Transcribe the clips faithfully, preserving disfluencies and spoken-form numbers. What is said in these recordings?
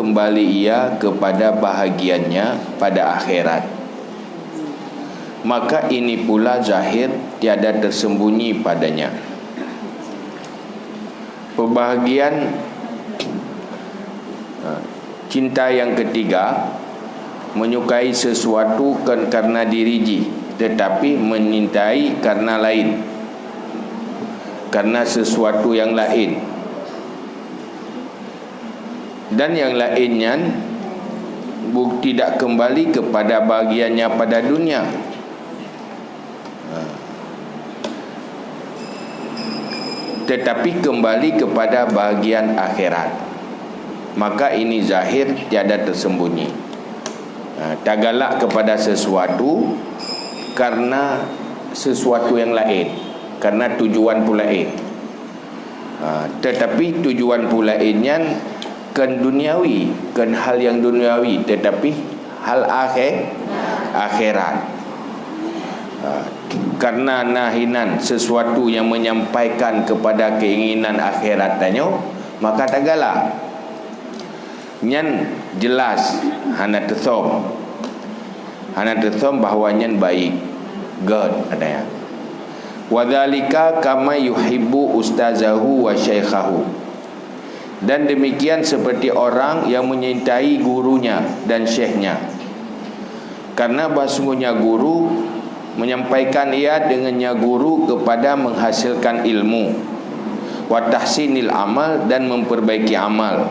kembali ia kepada bahagiannya pada akhirat. Maka ini pula zahir, tiada tersembunyi padanya. Pembahagian, ha, cinta yang ketiga, menyukai sesuatu bukan karena diri jih, tetapi menyintai karena lain, karena sesuatu yang lain. Dan yang lain nyan bu-, tidak kembali kepada bahagiannya pada dunia, ha, tetapi kembali kepada bahagian akhirat. Maka ini zahir, tiada tersembunyi. Ha, tagalak kepada sesuatu karena sesuatu yang lain, karena tujuan pun lain. Ha, tetapi tujuan pula nyan kon duniawi, kon hal yang duniawi, tetapi hal akhé-, akhirat. Ha, karena na hinan sesuatu yang menyampaikan kepada keinginan akhirat tanyoe, maka tagalak. Nyan jelas hana teusom. Hana teusom bahwa nyan baik. Gét, katanya. "Wa dzalika kama yuhibbu ustazahu wa syaikhahu." Dan demikian seperti orang yang menyintai gurunya dan syekhnya. Karena bahsungguhnya guru menyampaikan ia dengannya guru kepada menghasilkan ilmu, wa tahsinil amal, dan memperbaiki amal.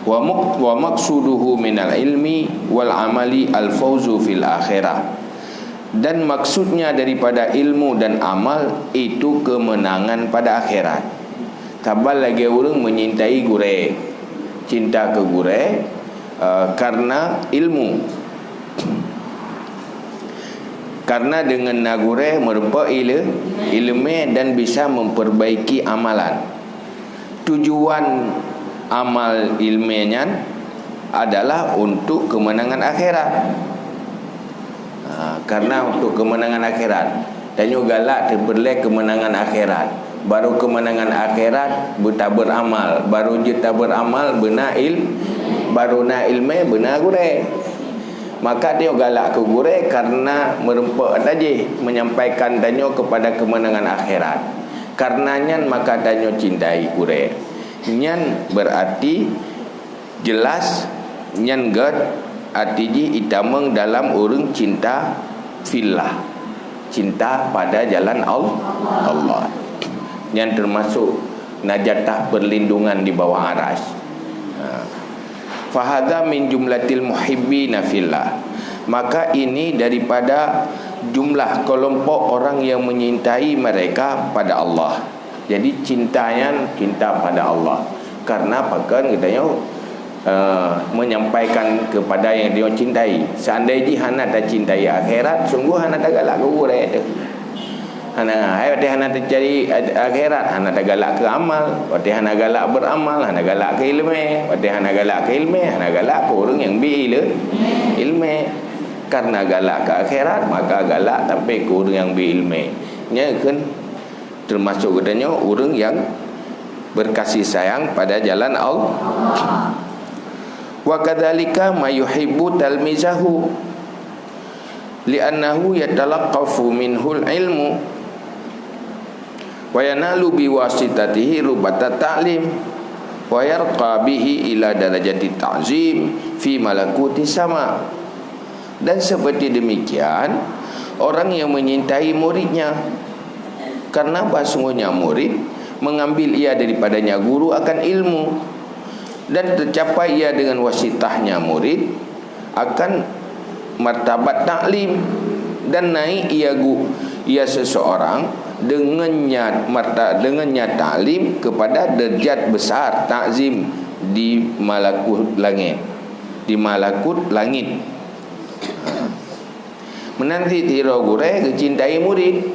Wa mak-, wa maqsuduhu minal ilmi wal amali al fauzu fil akhirah. Dan maksudnya daripada ilmu dan amal itu kemenangan pada akhirat. Saban lagée ureuëng menyintai gurée, cinta keu gurée, eh, karena ilmu. Karena dengan na gurée meureumpok ile-, ileumé dan bisa memperbaiki amalan. Tujuan amal ileumé nyan adalah untuk kemenangan akhirat. Ha, karena untuk kemenangan akhirat. Tanyoe galak teupeureulée kemenangan akhirat. Baru kemenangan akhirat, beuta beuramal. Baru jeuet tabeuramal, beuna il-, baru na ileumé, beuna gurée. Maka tanyoe galak keu gurée karena meureumpok tajih menyampaikan tanyoe kepada kemenangan akhirat. Karena nyan maka tanyoe cintai gurée. Nyan berarti jelas nyan gét, arti jih itamong dalam ureuëng cinta fillah, cinta pada jalan Al-, Allah. Nyan termasuk na jatah perlindungan di bawah aras. Ha. Fahadha min jumlatil muhibbina fillah. Maka ini daripada jumlah kelompok orang yang menyintai mereka pada Allah. Jadi cinta nyan cinta pada Allah. Karena pakon geutanyoe, eh, menyampaikan kepada yang dia cintai. Seandai jih hana tacintai akhirat, sungguh hana tagalak keu gurée teuh. Hana, hai watée hana teucari akhirat, hana tagalak keu amal. Watée hana galak beuramal, hana galak keu ileumé. Watée hana galak keu ileumé, hana galak keu ureuëng nyang bi ile-, ileumé. Karena galak keu akhirat, maka galak tapi keu ureuëng nyang bi ileumé. Nyan kheun termasuk geutanyoe ureuëng nyang berkasih sayang pada jalan Allah. Wa kadzalika ma yuhibbu talmizahu. Li'annahu yatalaqqafu minhul ilmu wa yanalu biwasitatihi rubatat ta'lim wa yarqa bihi ila darajati ta'zim fi malakuti sama. Dan seperti demikian orang yang menyintai muridnya, karena bahsungguhnya murid mengambil ia daripadanya guru akan ilmu, dan tercapai ia dengan wasitahnya murid akan martabat taklim, dan naik ia gu-, ia seseorang dengannya marta-, dengannya taklim kepada derajat besar takzim di malakut langit, di malakut langit. Meunan cit sidroe gurée geucintai murit.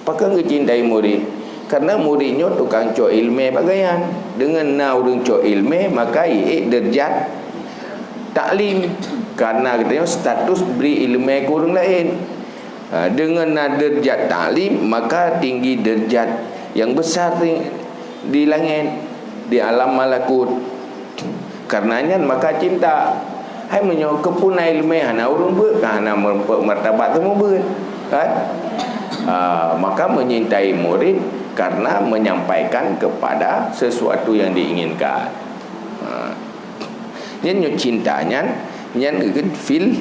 Pakon geucintai murit? Karena murit nyoe tukang cok iéleumé pakaian. Deungon na ureuëng cok iéleumé, maka jiék deurajat taklim. Karena geutanyoe status bri iéleumé keu ureuëng laén. Ha, deungon na deurajat taklim, maka tinggi deurajat nyang besar di, di langét, di alam malakut. Karena nyan maka cinta. Hai meunyoe keupeue na ileumé hana ureuëng beuet, ka hana meureumpok martabat teumeubeut, kan? Ah, maka menyintai murid karena menyampaikan kepada sesuatu yang diinginkan. Ha. Nyan nyoe cinta nyan, nyan geukheun fil,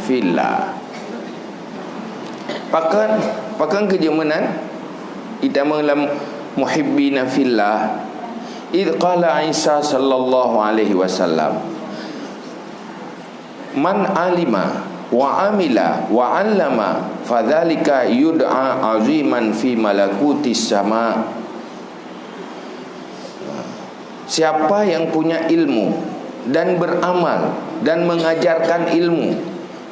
fillah. Pakon, pakon keu jeuet meunan? Itamong lam Muhibbina fillah. Idz qala Isa sallallahu alaihi wasallam, "Man alima wa amila wa allama fadzalika yud'a aziman fi malakutis sama." Siapa yang punya ilmu dan beramal dan mengajarkan ilmu,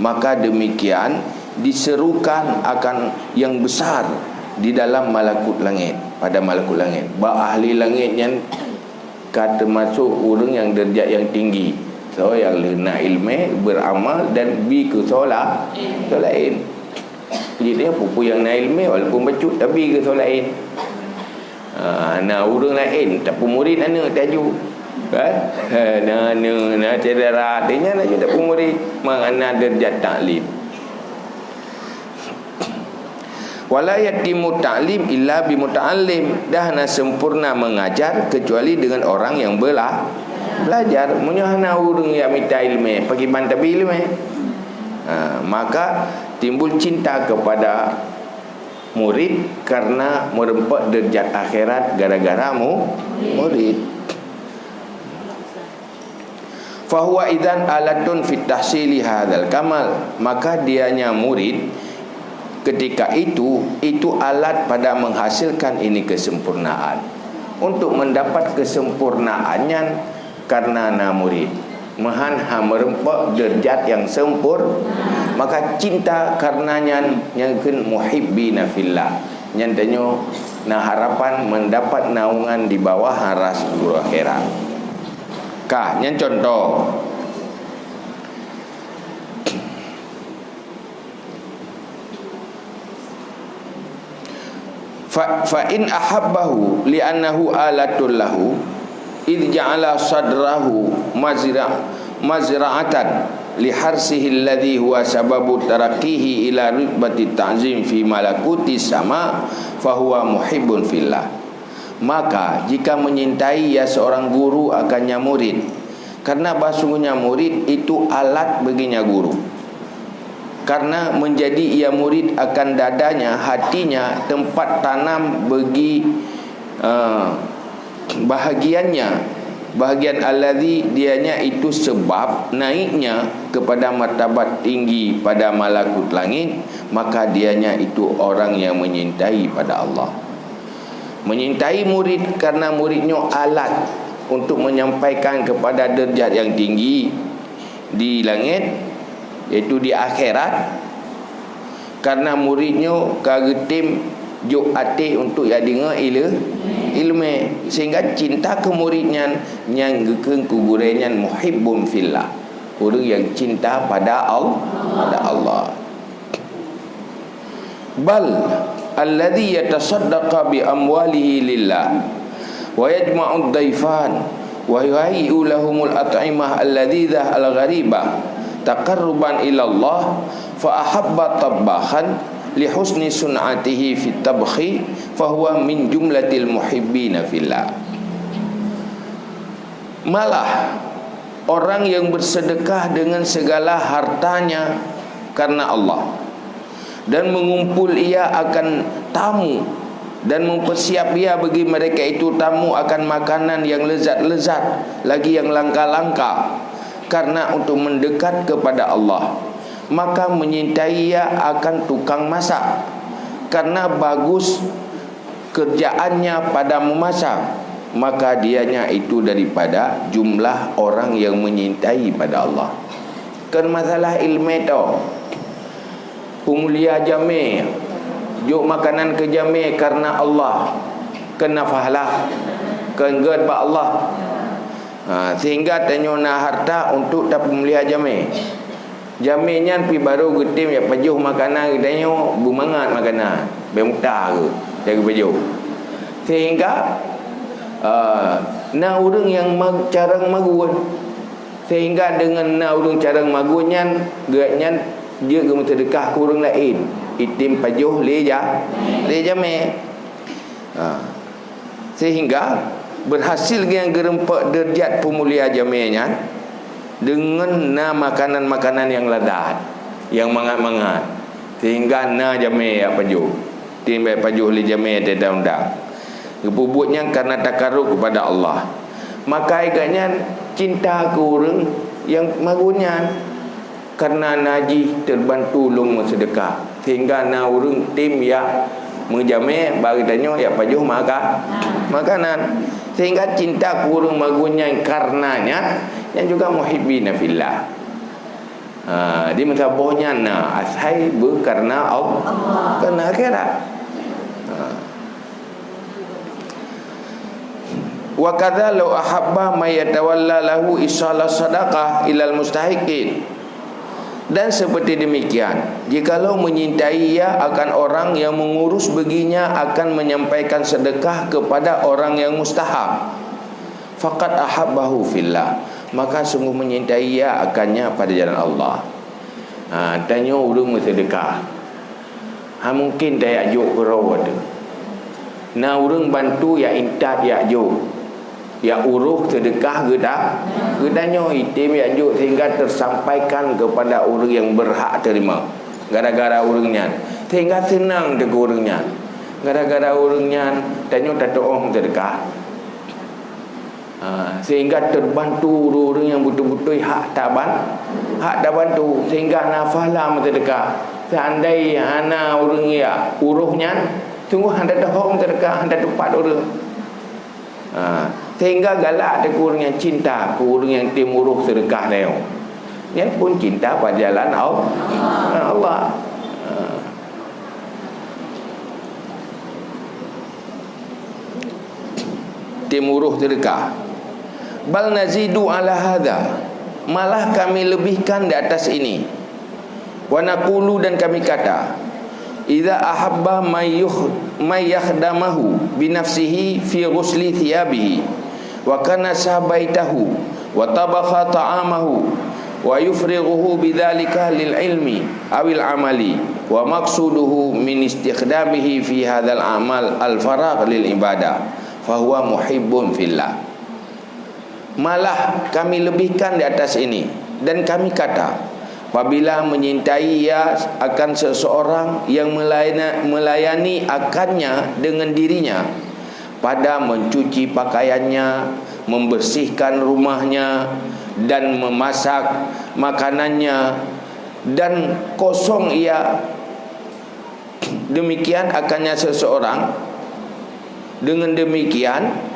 maka demikian diserukan akan yang besar di dalam malakut langit, pada malakut langit. Bak ahli langit nyan ka teumasok ureuëng nyang deurajat nyang tinggi. Soe nyang lheueh na ileumé, beramal dan bi keu soe la-, soe laén. Jadi, peue-peue nyang na ileumé, walaupun bacut, tapi keu soe laén. Ha, na ureuëng laén, tapeumurid aneuk taju. Kan? Ha, na aneuk, na syedara, nyan laju tapeumurid. Mangana deurajat taklim. "Wala yatimmu ta'lim illa bi muta'allim." Dah hana sempurna mengajar kecuali dengan orang yang bela-, belajar. Meunyoe hana ureuëng nyang mita ileumé, pakriban tabi ileumé? Ha, maka timbul cinta kepada murid karena meureumpok deurajat akhirat gara-gara mu-, murid. "Fahuwa idzan alatun fit tahsili hadzal kamal." Maka dianya murid ketika itu, itu alat pada menghasilkan ini kesempurnaan. Untuk mendapat kesempurnaan nyan karena na murid. Meuhan ha meureumpok deurajat nyang sempur-, maka cinta karena nyan nyang kheun muhibbina fillah. Nyan tanyoe na harapan mendapat naungan di bawah aras guru akhirat. Ka, nyan contoh. Fa, fa in ahabbahu li'annahu alatul lahu, idh ja'ala sadrahu mazra-, mazra'atan li harsihi alladhi huwa sababu taraqqihi ila rutbati ta'zim fi malakuti sama, fahuwa muhibbun fillah. Maka, jika menyintai ya seorang guru akannya murid, karena bahsungguhnya murid itu alat baginya guru. Karena menjadi ia murid akan dadanya, hatinya, tempat tanam bagi, eh, bahagiannya, bahagian alladzi dianya itu sebab naiknya kepada martabat tinggi pada malakut langit, maka dianya itu orang yang menyintai pada Allah. Menyintai murid karena murid nyoe alat untuk menyampaikan kepada derajat yang tinggi di langit, iaitu di akhirat, karena murid nyoe ka geutem jok até untuk ya deungoe ile-, ileumé, sehingga cinta keu murid nyan, nyan geukheun keu gurée nyan muhibbun fillah, ureuëng nyang cinta pada Al-, pada Allah. Bal alladzi yatasaddaqa bi amwalihi lillah wa yajma'ud dhaifan wa yuhayyi'u lahumul at'imah alladzizah al-gharibah taqarruban ilallah fa ahabba tabbakhan li husni sun'atihi fit tabkhi fa huwa min jumlatil muhibbina fillah. Malah, orang yang bersedekah dengan segala hartanya karena Allah, dan mengumpul ia akan tamu, dan mempersiap ia bagi mereka itu tamu akan makanan yang lezat-lezat, lagi yang langka-langka, karena untuk mendekat kepada Allah, maka menyintai ia akan tukang masak, karena bagus kerjaannya pada memasak, maka dianya itu daripada jumlah orang yang menyintai pada Allah. Kon masalah ileumé tho. Peumulia jamé, jok makanan keu jamé karena Allah, kon nafah lah, kon gét bak Allah. Ha, sehingga tanyoe na harta untuk tapeumulia jamé. Jamé nyan pih barô geutem jak pajoh makanan geutanyoe, beumangat makanan, bèk muta geuh, jak geupajoh. Sehingga, eh, Na ureuëng nyang mag-, carông magun, sehingga deungon na ureuëng carông magun nyan, geuhnyan jeuet geumeuseudeukah keu ureuëng laén, item pajoh lé ja-, lé jamé. Ha. Sehingga berhasil nyang geureumpok deurjat peumulia jamé nyan deungon na makanan-makanan nyang lazat, nyang mangat-mangat, sehingga na jamé jak pajoh. Tem jak pajoh lé jamé teuundang. Geupeubuet nyan karena takarub kepada Allah. Maka geuhnyan cinta keu ureuëng nyang magun nyan. Karena na jih teubantu lôn meuseudeukah, sehingga na ureuëng tem jak meujamé bak geutanyoe jak pajoh maka-, makanan. Sehingga cinta keu ureuëng magun nyan karena nyan, nyan juga muhibbina fillah. Ha, di meusaboh nyan na asai beu karena Allah, karena akhirat. Ha. Wa kadza law ahabba may yatawalla lahu isala sadaqah ilal mustahiqin. Dan seperti demikian, jikalau menyintai ia akan orang yang mengurus baginya akan menyampaikan sedekah kepada orang yang mustahak, faqad ahabbahu fillah, maka sungguh menyintai ia akannya pada jalan Allah. Ha, tanyoe ureuëng meuseudeukah. Ha, mungken tajak jok keudroe teuh. Na ureuëng bantu jak intat jak jok, jak uroh seudeukah geuta-, geutanyoe item jak jok sehingga tersampaikan kepada ureuëng nyang berhak terima gara-gara ureuëng nyan, sehingga seunang teuk ureuëng nyan. Gara-gara ureuëng nyan tanyoe tatuoh seudeukah. Ha, sehingga terbantu ureuëng-ureuëng nyang beutôi-beutôi hak taban-, hak tabantu, sehingga na pahala meuseudeukah. Seandai hana ureuëng jak uroh nyan, sungguh hana teuhom seudeukah, hana teupat ureuëng. Ha, sehingga galak teuh keu ureuëng nyang cinta keu ureuëng nyang tem uroh seudeukah nyoe. Nyan pun cinta bak jalan Al-, Allah. Ha. Tem uroh seudeukah. Bal nazidu ala hadza, malah kami lebihkan di atas ini. Wa naqulu, dan kami kata, idza ahabba may yukh-, may yakhdamahu bi nafsihi fi ghusli thiyabihi, wa kanasa baitahu, wa tabakha ta'amahu, wa yufrighuhu bidzalika lil ilmi awil amali, wa maqsuduhu min istikhdamihi fi hadzal amal al faragh lil ibadah, fahuwa muhibbun fillah. Malah kami lebihkan di atas ini, dan kami kata, apabila menyintai ia akan seseorang yang melayana-, melayani akannya dengan dirinya, pada mencuci pakaiannya, membersihkan rumahnya, dan memasak makanannya, dan kosong ia demikian akannya seseorang, dengan demikian,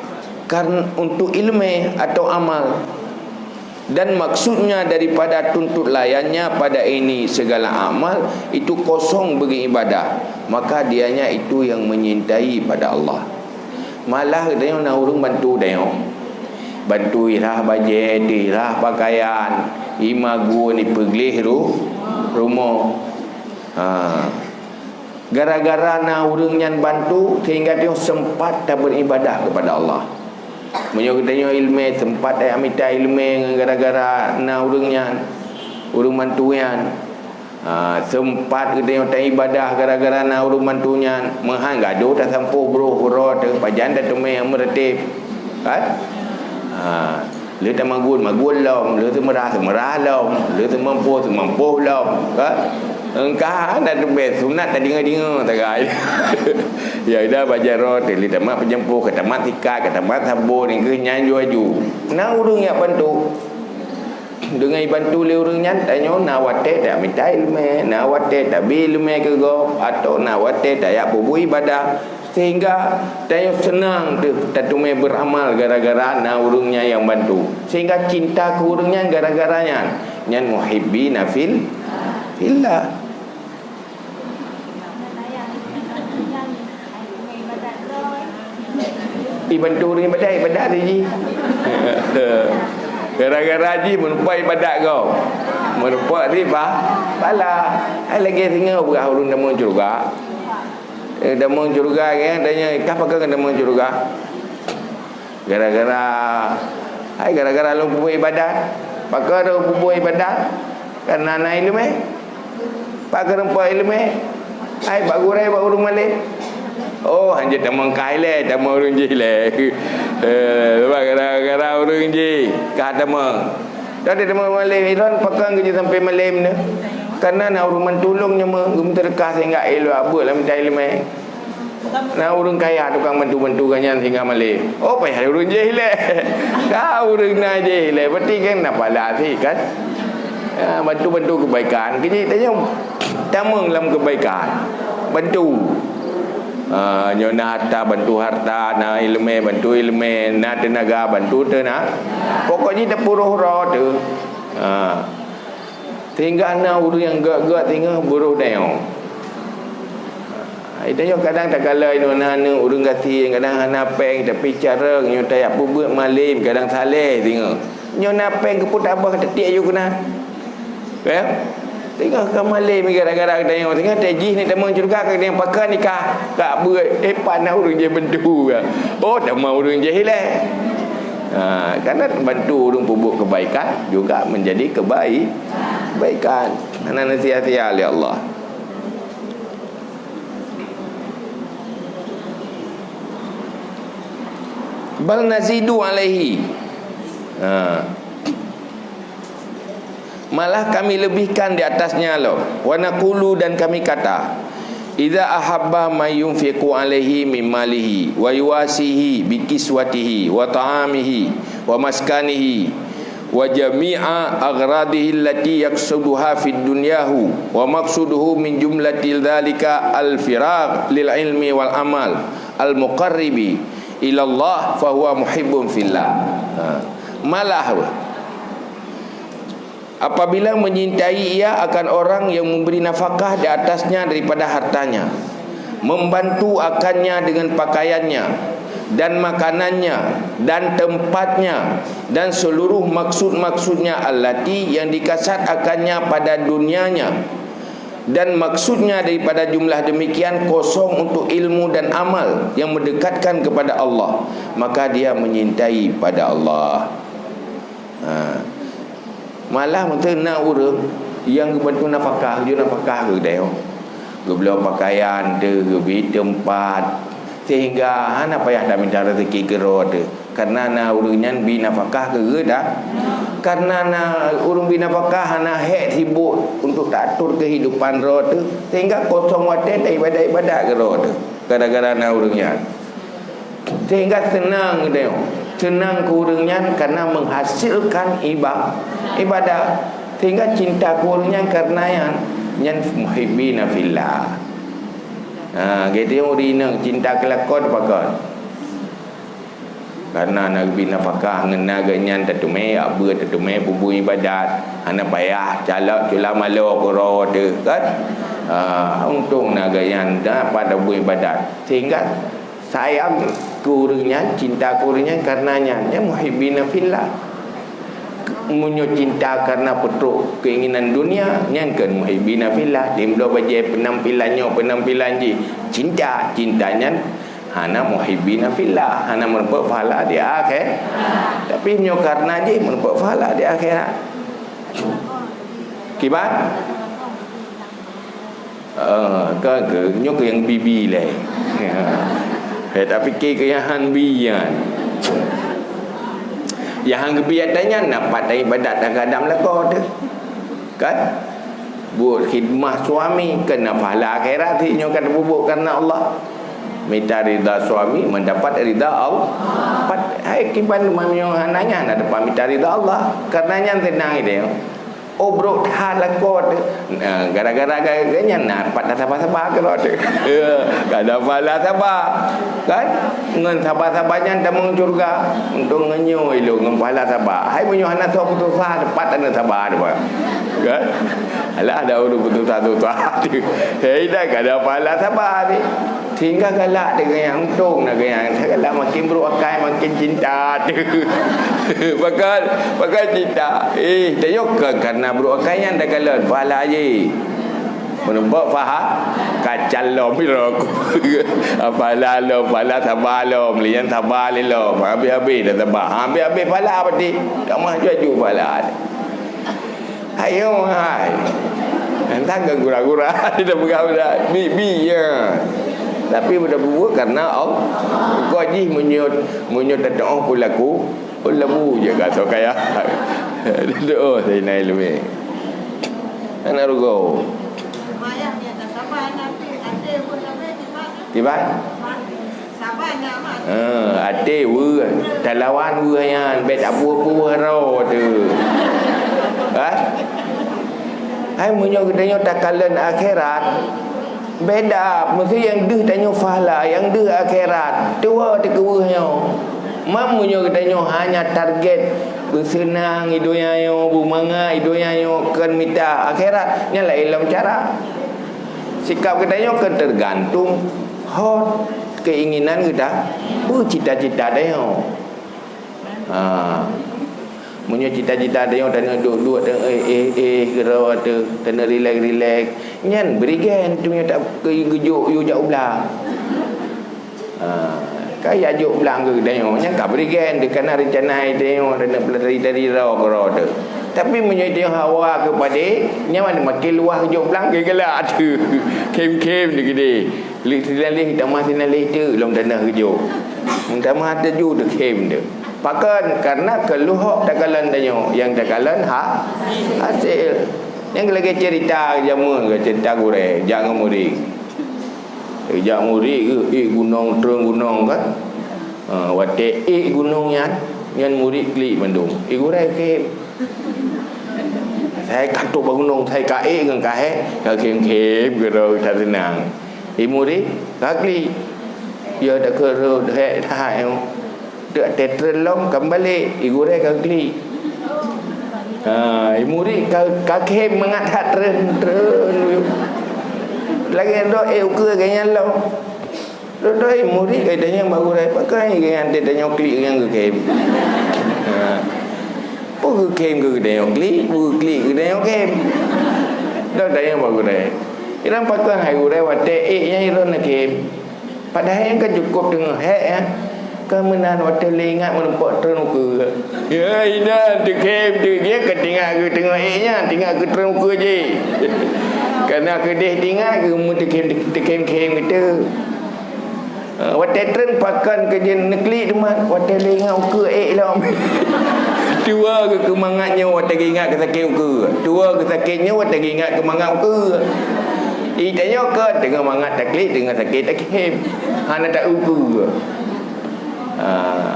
karena untuk ilmu atau amal. Dan maksudnya daripada tuntut layannya pada ini segala amal, itu kosong bagi ibadah, maka dianya itu yang menyintai pada Allah. Malah geutanyoe na ureuëng bantu tanyoe. Bantu irah bajée, irah pakaian, imagun, ipeugleh ru-, rumoh. Ha. Gara-gara na ureuëng nyan bantu, sehingga tanyoe sempat taberibadah kepada Allah. Meunyoe geutanyoe ileumé, sempat tajak mita ileumé ngon gara-gara na ureuëng nyan, ureuëng bantu nyan. Ha, sempat geutanyoe taibadah gara-gara na ureuëng bantu nyan. Meuhan gadôh tasampôh broh uroe teuh, pajan tateumé meureutéb. Kan? Ha. Lheueh tamagun, magun lom. Lheueh teumeurah, teumeurah lom. Lheueh teumampoh, teumampoh lom. Kan? Engka hana teubée sunat tadeungoe-deungoe sagai. Ya udah, bak jaroe teuh lheueh tamat peujampôh, ka tamat sikat, ka tamat sabon, nyang keuh nyan ju aju. Na ureuëng jak bantu. Deungon jibantu lé ureuëng nyan, tanyoe na watée tamita ileumé, na watée tabi ileumé keu gob, atawa na watée tajak peubuet ibadah. Sehingga tanyoe seunang teuh tateumé beuramal gara-gara na ureuëng nyan nyang bantu. Sehingga cinta keu ureuëng nyan gara-gara nyan. Nyan muhibbina fil-, fillah. Ibantu ureuëng ibadat, ibadat lé jih. Gara-gara jih meurumpok ibadat gob. Meurumpok ri bah-, bala. Hai lagée singoh peugah ureuëng tamong syeuruga. Eh, tamong syeuruga, kan? Tanya, "Kah pakon tamong syeuruga?" Gara-gara, hai, gara-gara lôn peubuet ibadat. Pakon lôn peubuet ibadat? Karena na ileumèe. Pakon lôn peubuet ileumèe? Hai, bak gurèe, bak ureueng malém. Oh, hanjeuet tamong kah ilèe, tamong ureueng jih ilèe. Eh, sebab gara-gara ureueng jih ka tamong. Jadi tamong malém, ilôn pakon geujak sampai malém nyoe. Karena na ureueng bantu lôn nyoe, meuteureuka sehingga ilôn abeuet lam ileumèe. Na ureueng kaya tukang bantu-bantu gobnyan sehingga malém. Oh, payah ureueng jih ilèe. Ka ureueng na jih ilèe, berarti kan na pahala sih kan? Ya, bantu-bantu kebaikan. Keuji tanyoe tamong lam kebaikan. Bantu. Ha, nyoe na harta, bantu harta, na ileumèe, bantu ileumèe, na teunaga, bantu teuna-, pokok jih teupuroh uroe teuh. Ha. Sehingga na ureueng nyang gèt-gèt singoh beurôh dayong. Hai, tanyoe kadang takalon inoe na aneuk ureueng gasien, kadang hana péng, tapi carông nyoe tajak peubuet malém, kadang saleh singoh. Nyoe na péng keupeue tabah teutiek yôh keunan. Ya? Singoh ka malém gara-gara geutanyoe, singoh teuh jih ni tamong syeuruga, ka geutanyoe pakon nikah, ka beuet, eh, pat na ureueng jih bantu ka. Oh, tamong ureueng jih ilèe. Ha, karena bantu ureueng peubuet kebaikan juga menjadi kebaik-, kebaikan. Hana neusia-sia lé Allah. Bal nazidu alaihi. Ha. Malah kami lebihkan di atasnya lom. Wa naqulu, dan kami kata, "Idza ahabba man yunfiqu alaihi min malihi, wa yuwasihi bi kiswatihi, wa ta'amihi, wa maskanihi, wa jami'a aghradihi allati yaqsuduha fid dunyahu, wa maqsuduhu min jumlati dzalika al-firagh lil ilmi wal amal al-muqarribi ilallah, fahuwa muhibbun fillah." Ha. Malah, apabila menyintai ia akan orang yang memberi nafkah di atasnya daripada hartanya, membantu akannya dengan pakaiannya dan makanannya dan tempatnya dan seluruh maksud-maksudnya allati yang dikasat akannya pada dunianya, dan maksudnya daripada jumlah demikian kosong untuk ilmu dan amal yang mendekatkan kepada Allah, maka dia menyintai pada Allah. Ha. Malah mungkin na ureueng nyang geubantu nafkah, geujok nafkah keu geutanyoe. Geubloe pakaian teuh, geubri teumpat, sehingga hana payah tamita rezeki keudroe teuh. Karena na ureueng nyan bi nafkah keu geutanyoe. Karena na ureueng bi nafkah hana hék sibuk untuk taatur kehidupan droe teuh, sehingga kosong watèe taibadat-ibadat keudroe teuh. Gara-gara na ureueng nyan. Sehingga seunang geutanyoe. Seunang keu ureueng nyan karena menghasilkan iba-, ibadah. Sehingga cinta keu ureueng nyan karena nyan, nyan muhibbina fillah. Ha, geutanyoe ureueng inong cinta keu lakoe pakon. Karena na geubri nafkah ngon na geuh nyan, tateumé jak beuet, tateumé peubuet ibadat. Hana payah calok cula maloe keudroe teuh, kan? Ha, untông na geuh nyan dapat tabuet ibadat. Sehingga sayang keu ureueng nyan, cinta keu ureueng nyan karena nyan, nyan muhibbina fillah. Meunyoe cinta karena peutrok keinginan dunia, nyan kon muhibbina fillah. Limloe bajèe, penampilan nyoe, penampilan jih, cinta, cinta nyan hana muhibbina fillah, hana meurumpok pahala di akhé-, tapi nyoe karena jih meurumpok pahala di akhirat. Kiban? Eh, ka, ka, nyoe keu nyang bi-bi lé. Eh, tapi keu nyang han bi nyan. Nyang han geubi ata nyan na pat ibadat tagadam lakoe teuh. Kan? Buet khidmah suami keu na pahala akhirat, nyoe ka tapeubuet karena Allah. Mita ridha suami, mendapat ridha Allah. Pat, hai kiban meunyoe hana nyan, hana dapat mita ridha Allah. Karena nyan seunang idéh. Oh, brok that lakoe teuh. Nah, gara-gara gaya nyan, nah, pat tasaba-saba keudroe teuh. Ya, ka ada pahala saba. Kan? Ngon saba-saba nyan tamong syeuruga. Untông ngon nyoe ilôn ngon pahala saba. Hai meunyoe hana soe peususah, pat hana saba teuh, Pak. Kan? Alah, ada ureueng peususah-susah teuh. Hai dah ka ada pahala saba teuh. Sehingga galak deungon nyang untông na geuh nyan. Galak makin brok akai, makin cinta teuh. Pakon, pakon cinta. Eh, tanyoe kon karena brok akai nyan takalon pahala jih. Meureumpok pahala, ka calon pih rokok. Pahala lom, pahala saba lom, lian saba lé lom. Habéh-habéh dah saba. Habéh-habéh pahala berarti. Tak mah juju pahala. Ayo hai. Entah ke gura-gura. Dia peugah budak. Bi, bi, ya. Tapi budak bubuet karena Allah. Kau jih menyut, menyut tetap pun laku. Oh, labu je ka sok kaya. Doa saya naik lebih. Anak rugo. Tiba? Eh, até weueh, talawan weueh nyan, bèk tabuet-buet roh teuh. Ha? Hai, meunyoe geutanyoe takalon akhirat, beda. Meusti nyang deuh tanyoe pahala, nyang deuh akhirat. Tuwoe teuh keu weueh nyoe. Mam meunyoe geutanyoe hanya target beuseunang i donya nyoe, beumangat i donya nyoe, kon mita akhirat, nyan laén lom cara. Sikap geutanyoe ka teugantung hot keinginan geuta, peue cita-cita tanyoe. Ha. Meunyoe cita-cita tanyoe taneuk duek-duek, taneuk éh, éh, éh, keudroe teuh, taneuk rilek-rilek, nyan bri gèn, tanyoe tak geujok yue jak u blang. Ha, ka jak jok blang keu geutanyoe, nyan ka bri gèn, teuh kana reuncana tanyoe, taneuk peulari-tari droe keudroe teuh. Tapi meunyoe tanyoe hawa keu padé, nyan makin luwah jok blang keu galak teuh. Khém-khém teuh keudéh. Lheueh sinaleh tamah sinaleh teuk lom tanah geujok. Tamah teuju teukhém teuk. Pakon? Karena keu leuhok takalon tanyoe, nyang takalon ha, hasé. Nyang lagèe cerita jameun, cerita gurèe jak ngon murit. Jak murit geuh ék gunong, treun gunong kan. Ha, watèe ék gunong nyan, nyan murit klik mandum. Ék gurèe khém. Sai ka trôk bak gunong, sai ka ék ngon ka hék, ka khém-khém keudroe that seunang. Di murit ka klik. Ya, takheun rhot, hék that nyoe. Teuk teutreun lom ka meubalek, di gurèe ka klik. Ha, di murit ka, ka khém mangat that treun, treun. Lagèe droe ék ukeue lagèe nyan lom. Droe-droe murit ka tanyong bak gurèe, "Pakon geuh nyan teuh tanyoe klik nyang geukhém?" Ha. Peue geukhém keu geutanyoe klik, peue klik keu geutanyoe khém. Droe tanyong bak gurèe. Iran pakon hai gurèe watèe ék nyan droeneuh khém. Padahai nyan ka cukôp teungoh hék nyan. Ka meunan watèe lé ingat meurumpok treun ukeue. Ya, inan teukhém teuh, dia ka teuingat keu teungoh ék nyan, teuingat keu treun ukeue jih. Kana keudéh teuingat keu meuteukhém, teukhém-khém gitu. Ha, watèe treun pakon keu jih neuklik teuma, watèe lé ingat ukeue ék lom. Tuwoe geuh keu mangat nyoe watèe geuingat keu sakét ukeue. Tuwoe geuh sakét nyoe watèe geuingat keu mangat ukeue. Di tanyoe kon teungoh mangat taklik, teungoh sakét takhém. Hana ta-ukeue. Ha,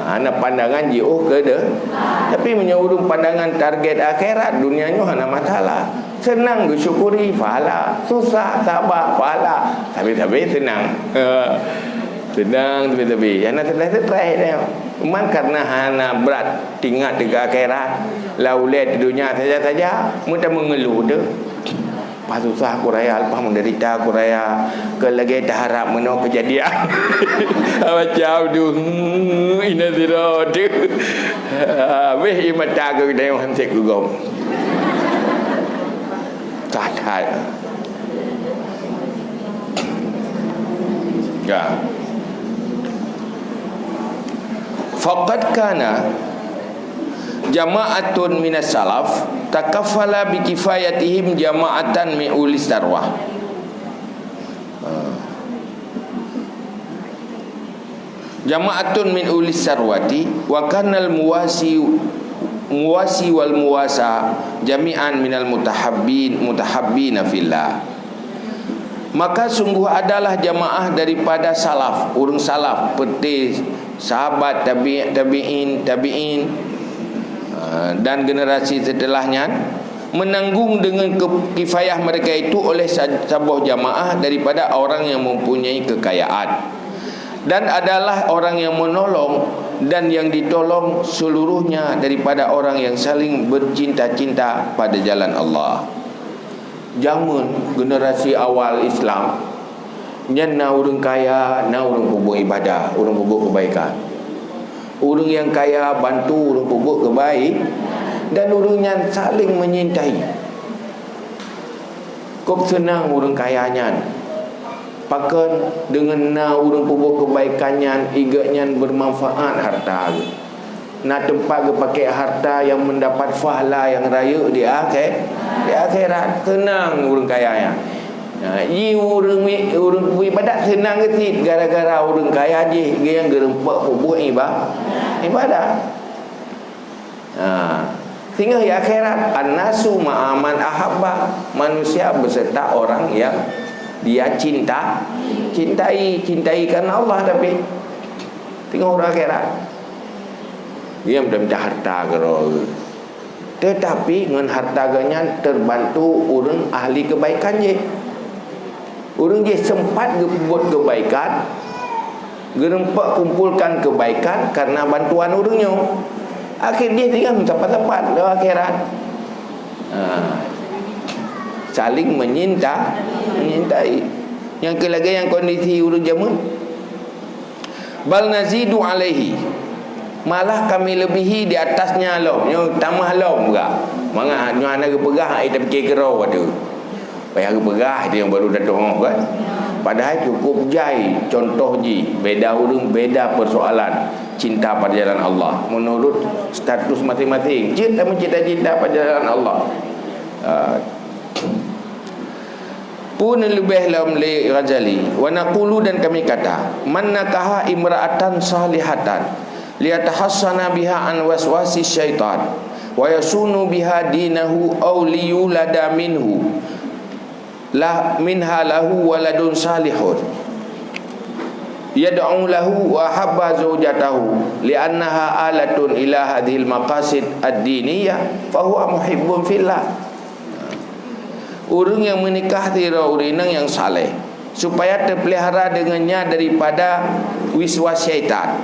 hana pandangan jiôh keu deu-, tapi meunyoe ureueng pandangan target akhirat, dunia nyoe hana masalah. Seunang geusyukuri, pahala. Susah, saba, pahala. Tapi-tapi seunang. Seunang tapi-tapi. Hana stress-stress dia. Memang karena hana brat teuingat keu akhirat. Lam ulèe di dunia saja-saja, meuta meungeuluh tu. Leupah susah kuraya, leupah meuderita kuraya. Keu lagèe taharap meunoe keujadian. Macam tu, hmm, ina sira tu. Habéh ie mata keu geutanyoe han sép keu gob. That-that. Ya. Faqad kana jama'atun minas salaf takaffala bi kifayatihim jama'atan min ulis sarwah. Ha. Jama'atun min ulis sarwati wa kanal muwasi, muwasi wal muwasa jami'an minal mutahabbin, mutahabbina fillah. Maka sungguh adalah jamaah daripada salaf, ureueng salaf, seperti sahabat, tabi-, tabi'in, tabi'in, ah, dan generasi setelah nyan, menanggung dengan ke-, kifayah mereka itu oleh sa-, saboh jamaah daripada orang yang mempunyai kekayaan, dan adalah orang yang menolong dan yang ditolong seluruhnya daripada orang yang saling bercinta-cinta pada jalan Allah. Jameun generasi awal Islam, nyan na ureueng kaya, na ureueng peubuet ibadah, ureueng peubuet keubaikan. Ureueng nyang kaya bantu ureueng peubuet keubai-, dan ureueng nyan saléng meunyintai. Kôb seunang ureuëng kaya nyan. Pakon? Deungon na ureuëng peubuet keubaikan nyan, i geuhnyan beumanfaat hareuta geuh. Na teumpat geupakée hareuta nyang meudapat pahala nyang rayeuk di akhé-, di akhirat. Seunang ureuëng kaya nyan. Nah, i ureuëng mi-, ureuëng peuibadat seunang geuh cit gara-gara ureuëng kaya jih geuh nyang geurumpok peubuet iba-, ibadat. Ha. Singoh di akhirat, "An-nasu ma'a man ahabba." Manusia beserta orang yang dia cinta, cintai, cintai karena Allah tapi. Singoh di akhirat. Dia minta harta keudroe. Tetapi ngon harta geuh nyan terbantu ureuëng ahli kebaikan jih. Ureuëng jih sempat geubuet kebaikan, geurumpok kumpulkan kebaikan karena bantuan ureuëng nyoe. Akhé jih tinggai meusapat-sapat lé akhirat. Ha. Saling menyinta, menyintai. Nyang keu lagée nyang kondisi ureuëng jameun. "Bal nazidu alaihi." Malah kami lebihi di atasnya lom. Nyoe tamah lom gak. Mangat nyoe hana geupeugah, ai tapike keudroe tu. Payah geupeugah itu nyang baru datang kan. Padahai cukup jai contoh jih, beda ureuëng, beda persoalan cinta pada jalan Allah menurut status masing-masing. Cit tapi cinta-cinta pada jalan Allah. Ah. Pun leubeh lom lé Ghazali, "Wa naqulu," dan kami kata, "Man nakaha imra'atan salihatan liyatahassana biha an waswasi syaitan wa yasunu biha dinahu aw liyulada minhu la minha lahu waladun salihun yad'u lahu wa habba zaujatahu li'annaha alatun ila hadhil maqasid ad-diniyah fahuwa muhibbun fillah." Ureuëng nyang meunikah sidroe ureuëng inong nyang saleh, supaya teupeulihara deungon nya daripada wiswas syaitan,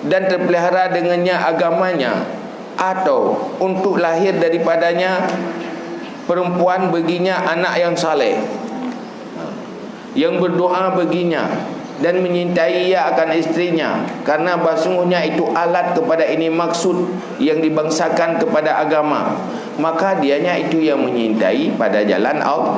dan teupeulihara deungon nya agamanya, atau untuk lahir daripadanya perempuan baginya anak yang saleh, yang berdoa baginya dan menyintai ia akan istrinya, karena bahsungguhnya itu alat kepada ini maksud yang dibangsakan kepada agama, maka dianya itu yang menyintai pada jalan Allah.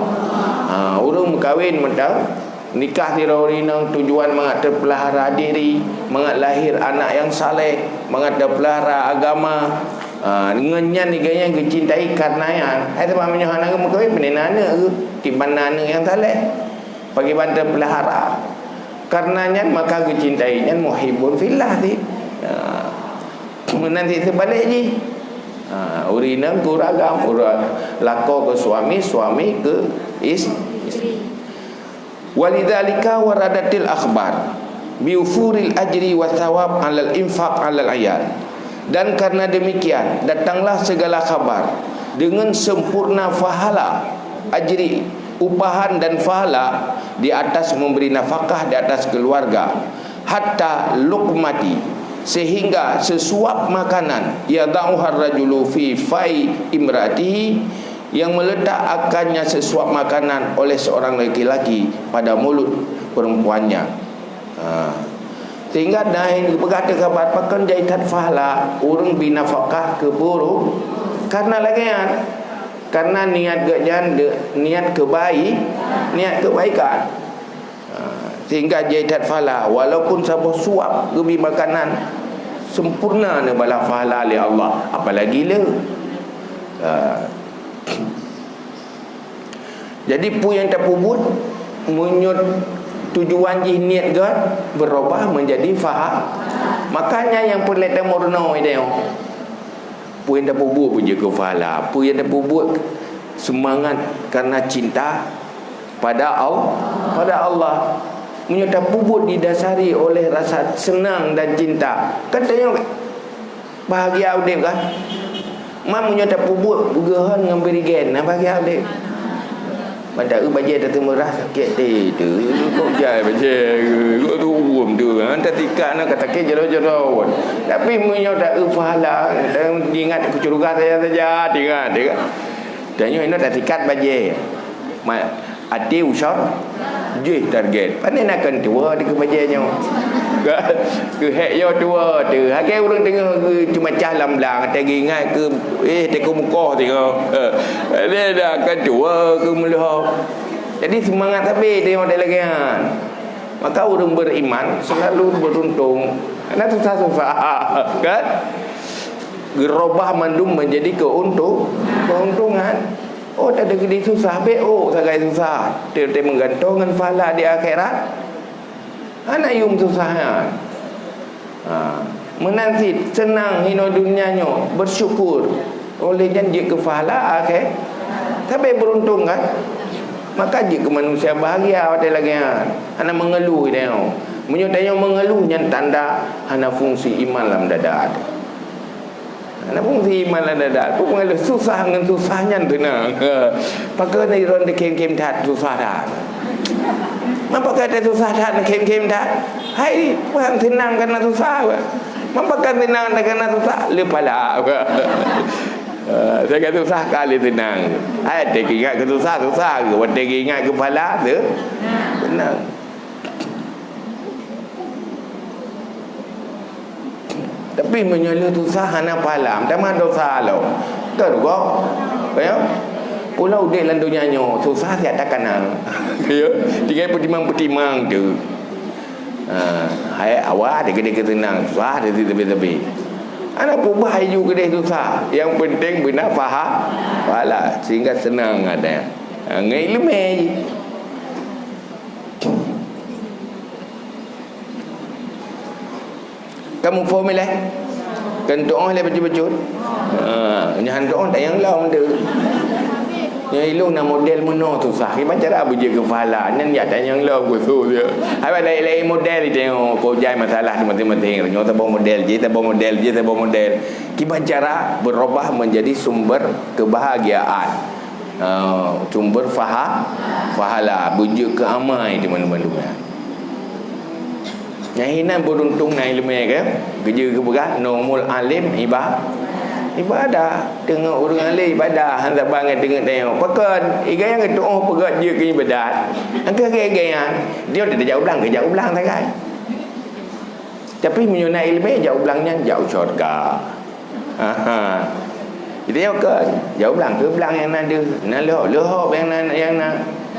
Ha, ureuëng meukawen mantong nikah sidroe ureuëng inong tujuan mangat teupeulihara diri, mangat lahir anak yang saleh, mangat teupeulihara agama. Ha, ngon nyan geuh nyan geucintai karena nyan. Hai teuma meunyoe hana geumeukawen, peue na aneuk geuh, kiban na aneuk nyang saleh. Pakriban teupeulihara. Karena nyan maka geucintai nyan muhibbun fillah ti. Ha. Meunan ti teubalek jih. Ha, ureuëng inong keu ureuëng agam, ureuëng lakoe keu suami, suami keu is-, istri. Walidzalika waradatil akhbar biufuril ajri wa thawab alal infaq alal iyal. Dan karena demikian, datanglah segala khabar dengan sempurna pahala, ajri, upahan dan pahala di atas memberi nafkah di atas keluarga, hatta luqmati, sehingga sesuap makanan, yadauhar rajulu fi fai imraatihi, yang meletak akannya sesuap makanan oleh seorang laki-laki pada mulut perempuannya. Ha. Sehingga naen geupeugah teukabat pakon jai that pahala ureuëng bi nafkah keu buruk karena lagée nyan. Karena niat geuh nyan de-, niat keubai-, niat keubaikan. Ha. Sehingga jai that pahala walaupun saboh suap geubi makanan sempurna neubalah pahala lé Allah, apalagi le. Ha. Jadi peue nyang tapeubuet meunyoe tujuan jih niet gét berubah menjadi paha-, makanya nyang peureulée tameurunoe idéh nyoe. Peue nyang tapeubuet beujeuet keu pahala, peue nyang tapeubuet seumangat karena cinta pada Al-, pada Allah. Meunyoe tapeubuet didasari oleh rasa seunang dan cinta, kan tanyoe bahagia udeb kan? Man meunyoe tapeubuet beugeuhon ngon birigen, na bahagia udeb. Mata eu bajée tateumeurah sakét teuh, kok jai bajée, kok tuwum teuh, ha, tatikat na ka sakét jero-jero. Tapi meunyoe ta eu pahala, dan ingat keucuruga saja-saja, ingat, ingat. Tanyoe inoe tatikat bajée. Ma-, até usah jih target. Pane na kan tuwo di keu bajée nyoe. Keuhek yo tuwo tu. Akhé ureuëng teungoh geuceumacah lam blang, watée geuingat keu, eh, teuka mukoh teungoh. Dia dah ka tuwo keu meuleuho. Jadi seumangat sabe teungoh lagée nyan. Maka ureuëng beriman selalu beruntung. Hana susah-susah, kan? Geurubah mandum menjadi keuntung, keuntungan. Oh, tak ada gede susah, be oh sagai susah. Teu-teu meugantoe ngon pahala di akhirat. Hana yum susah nyan. Ha, meunan cit seunang hinoe donya nyoe, bersyukur. Oleh nyan jeuet keu pahala akhé. Tapi beruntung kan? Maka jeuet keu manusia bahagia watée lagée nyan. Hana mengeluh tanyoe. Meunyoe tanyoe mengeluh, nyan tanda hana fungsi iman lam dada. Hana fungsi iman lam dada. Peue pengaruh susah ngon susah nyan teunang. Pakon droe teukhém-khém that susah that. Man pakon teususah that, teukhém-khém that. Hai, pakon seunang kana susah. Man pakon seunang kana susah, le pala. Saya kata susah kali seunang. Hai, teuingat keu susah, susah. Watée ingat keu pala, tu seunang. Tapi meunyoe lheueh susah hana pahala, meutamah dosa lom. Ka rugoe. Ya. Pula udeb lam donya nyoe, susah siat takana. Ya. Tinggai peutimang-peutimang tu. Ha, hai awak ada gede ketenang, susah ada tebé-tebé. Ana peubah aju gede susah. Yang penting beuna faham, pahala sehingga senang ada. Ha, ngai ilmu. Kamu faham ilée? Kan tuoh lé bacut-bacut. Ha, nyan tuoh tanyong lom tu. Nyan ilung na model meunoe susah. Kiban cara beujeuet keu pahala. Nyan jak tanyong lom khusus dia. Hai lain-lain model tengok. Kau jai masalah tu masing-masing. Nyoe saboh model je, saboh model je, saboh model. Kiban cara berubah menjadi sumber kebahagiaan. Ha, sumber faha-, pahala. Beujeuet keu amai di mana-mana. Nyang hinan beruntung na ileumé ke? Geujeu geupeugah nomul alim iba-, ibadah. Teungoh ureuëng alim ibadah, han saban ngon teungoh tanyoe. Pakon? Igai nyang geutuoh peugah jeuet keu ibadat. Angka gaya-gaya. Dia tidak jauh blang, kejak blang sagai. Tapi meunyoe na ileumé, jauh blang nyan jauh syurga. Aha. Jadi, nyoe kon, jauh blang keu blang nyang na deuh, na leuhok, leuhok nyang na, nyang na.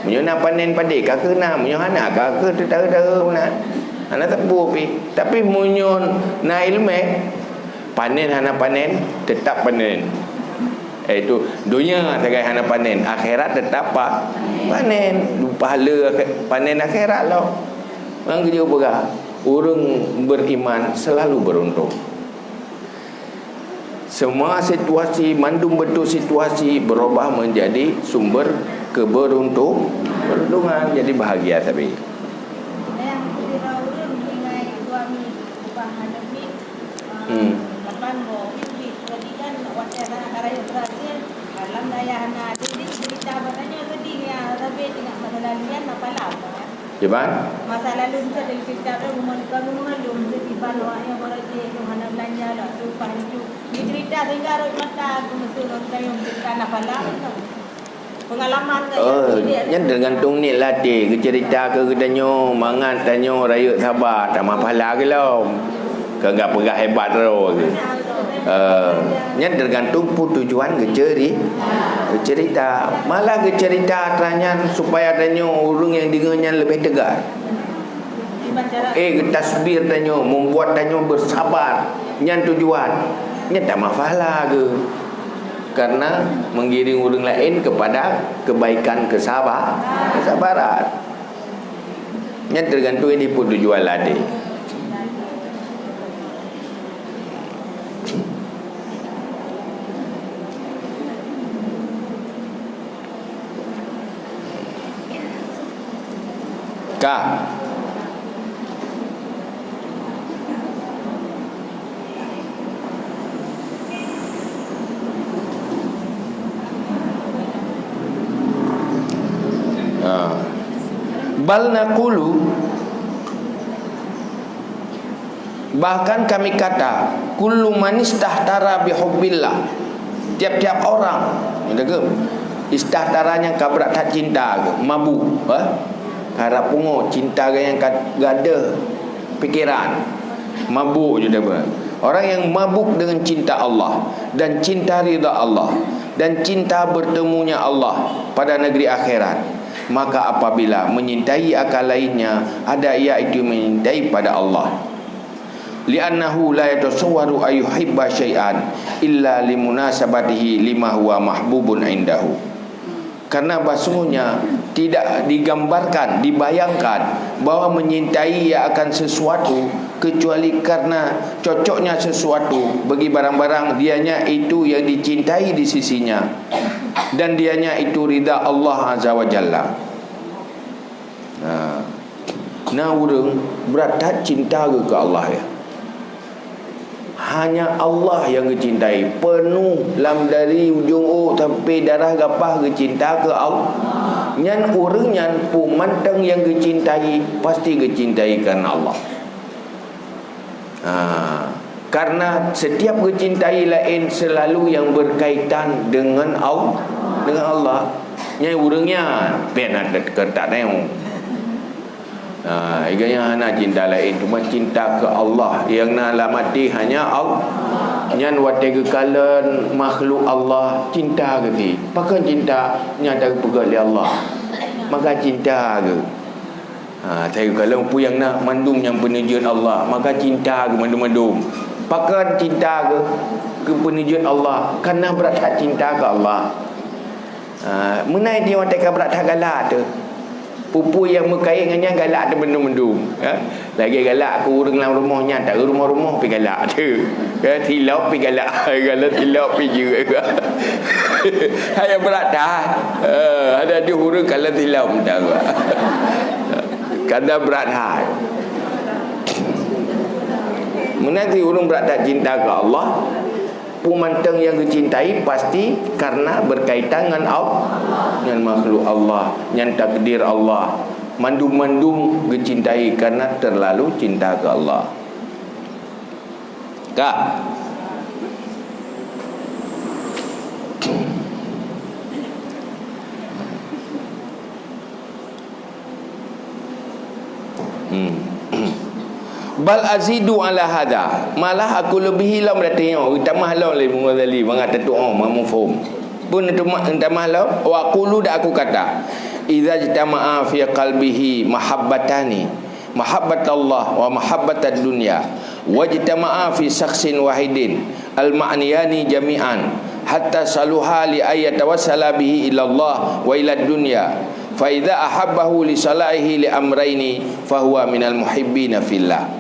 Meunyoe na panen padé, ka keu na, meunyoe hana, ka keu teutara-tara meunan. Hana teupeu pih. Tapi meunyoe na ileumé, panen hana panen, teutap panen. Iaitu, donya sagai hana panen, akhirat teutap pa-, panen. Pahala akhi-, panen akhirat lom. Ngon geujeuet peugah, ureuëng beriman selalu beruntung. Semua situasi, mandum bentuk situasi berubah menjadi sumber keberuntung-, keberuntungan. Jadi bahagia sabe. Yang sidroe ureuëng meuninggai suami ubah aneuk miet, Hmm. lapan boh, jadi kan watée aneuk ka rayeuk berhasil, alam daya hana, jadi cerita bak tanyoe sedih ya, tapi tengah masa lalu kan, apalah. Kiban? Masa lalu meucit dari cerita tu, rumoh bukan rumoh ngalum, meucit kiban awak nyang beurajé tu hana beulanja lah, tu upah lucu. Di cerita sehingga rot mata aku meusu rot kayong cerita na palang tu. Pengalaman kayong Oh, jadi. Nyan tergantung niet latih, geucerita keu geutanyoe, mangat tanyoe rayeuk saba, tamah pahala geulom. Keu gak peugah hebat droe geuh. Eh, nyan tergantung peue tujuan geuceri-, geucerita. Malah geucerita atra nyan supaya tanyoe ureuëng nyang deungoe nyan leubeh teuga. Eh, geutasbir tanyoe, membuat tanyoe bersabar. Nyan tujuan. Nyan tamah pahala geuh. Karena menggiring ureuëng laén kepada kebaikan kesaba-, kesabaran. Nyan tergantung di peue tujuan latih. Ka. Ha. Bal naqulu, bahkan kami kata, kullu manistahtara bihubbillah, tiap-tiap orang, kata ke, istahtara nyang ka brat that cinta ke, mabuk, eh? Karap pungo, cinta ke nyang ka gadeuh. Pikiran. Mabuk je dia pun. Orang yang mabuk dengan cinta Allah dan cinta ridha Allah dan cinta bertemunya Allah pada negeri akhirat, maka apabila menyintai akan lainnya, ada ia itu menyintai pada Allah. Li'annahu la yatasawwaru ayyuhibba syai'an illa limunasabatihi lima huwa mahbubun indahu. Karena bahasanya tidak digambarkan, dibayangkan bahwa menyintai ia akan sesuatu kecuali karena cocoknya sesuatu bagi barang-barang dianya itu yang dicintai di sisinya, dan dianya itu ridha Allah Azza wa Jalla. Nah, na ureuëng brat that cinta geuh keu Allah, ya. Hanya Allah nyang geucintai, peunoh lam dari ujong ôk sampai darah gapah geucinta keu Allah. Nyan ureuëng nyan peue mantong nyang geucintai, pasti geucintai karena Allah. Ha, karena setiap geucintai laén selalu yang berkaitan dengan Allah, dengan Allah. Nyan ureuëng nyan, pih na keutak neu. Ha, iga nyan hana cinta laén, cuma cinta keu Allah. Nyang na lam até hanya Allah. Nyan watée geukalon makhluk Allah, cinta geuh. Pakon cinta nyang teupeugah lé Allah? Maka cinta geuh. Ha, saya kalau peue nyang na mandum nyang peuneujeuet Allah, maka cinta geuh mandum-mandum. Pakon cinta geuh keu peuneujeuet Allah? Karena brat that cinta keu Allah. Ha, meunan di watée ka brat that galak teuh. Peue-peue nyang meukait ngon nyan galak teuh mandum-mandum. Ha? Lagée galak keu ureuëng lam rumoh nyan, tak rumoh-rumoh pih galak teuh. Kan, silop pih galak. Kalau silop pih jeuet. Hai brat that. Ha, ada di ureuëng kalau silop dah. Kada brat that. Meunan di ureuëng brat that cinta keu Allah, peue mantong nyang geucintai pasti karena berkaitan ngon Allah, ngon makhluk Allah, nyan takdir Allah. Mandum-mandum geucintai karena terlalu cinta keu Allah. Ka. Hmm. Bal azidu ala hadza, malah aku lebihi lom dah teuh nyoe, tamah lom lé Imam Ghazali mangat teutuoh mamufhum. Pun tamah, tamah lom, wa aqulu, dan aku kata, idza ijtama'a fi qalbihi mahabbatani, mahabbatallah wa mahabbatad dunya, wajtama'a fi syakhsin wahidin, al-ma'niyani jami'an, hatta saluha li an yatawassala bihi ila Allah wa ila dunya, fa idza ahabbahu li salahihi li amraini, fa huwa minal muhibbina fillah.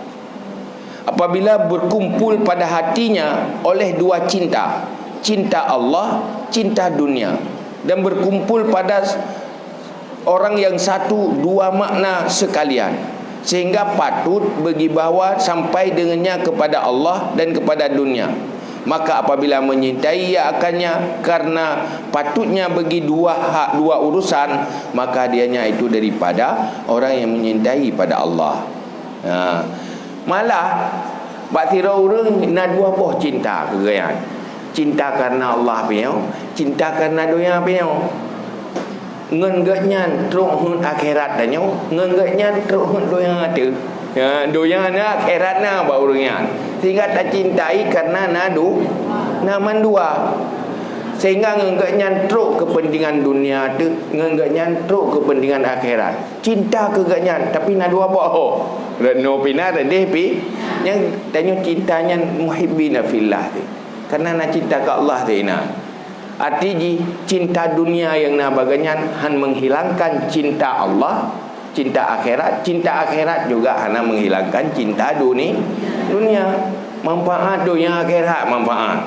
Apabila berkumpul pada hatinya oleh dua cinta, cinta Allah, cinta dunia, dan berkumpul pada orang yang satu dua makna sekalian, sehingga patut bagi bahwa sampai dengannya kepada Allah dan kepada dunia. Maka apabila menyintai ia akannya karena patutnya bagi dua hak, dua urusan, maka dianya itu daripada orang yang menyintai pada Allah. Ha. Malah, bak sidroe ureuëng na dua boh cinta keu geuhnyan. Cinta karena Allah pih nyoe, cinta karena donya pih nyoe. Ngon geuhnyan trok heuet akhirat tanyoe, ngon geuhnyan trok heuet donya teuh. Ya, donya na, akhirat na bak ureuëng nyan. Sehingga tacintai karena na du-, na mandua. Sehingga ngon geuhnyan trok kepentingan dunia teuh, ngon geuhnyan trok kepentingan akhirat. Cinta keu geuhnyan, tapi na dua boh. Rot noe pih na, rot déh pih. Nyang tanyoe cinta nyan muhibbina fillah teuh. Karena na cinta keu Allah teuh na. Arti jih, cinta dunia nyang na bak geuhnyan han menghilangkan cinta Allah, cinta akhirat. Cinta akhirat juga hana menghilangkan cinta duni-, dunia. Manfaat dunia, akhirat manfaat.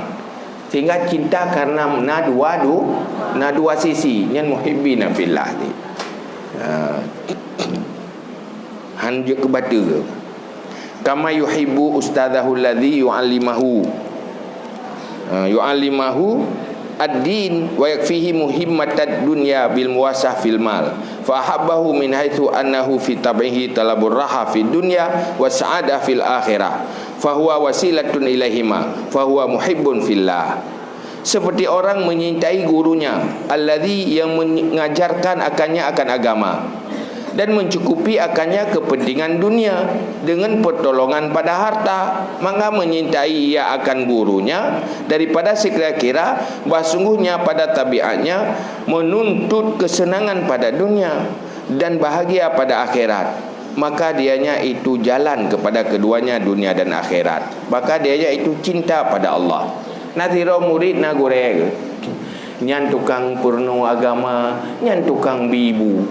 Sehingga cinta karena na dua du-, na dua sisi, nyan muhibbina fillah teuh. Ha. Han jeuet keu bateue. Kama yuhibbu ustadzahu alladzi yu'allimahu, ha, yu'allimahu ad-din wa yakfihi muhimmatad dunya bil muwasah fil mal. Fa ahabbahu min haitsu annahu fi tab'ihi talabur raha fid dunya was sa'adah fil akhirah. Fa huwa wasilatun ilaihima. Fa huwa muhibbun fillah. Seperti orang menyintai gurunya, alladzi, yang mengajarkan akannya akan agama. dan mencukupi akannya kepentingan dunia dengan pertolongan pada harta, maka menyintai ia akan gurunya daripada sekira-kira bahwa sungguhnya pada tabiatnya menuntut kesenangan pada dunia dan bahagia pada akhirat, maka dianya itu jalan kepada keduanya, dunia dan akhirat. Maka dianya itu cinta pada Allah. Na sidroe murit na gurée geuh. Nyan tukang peurunoe agama, nyan tukang bi bu.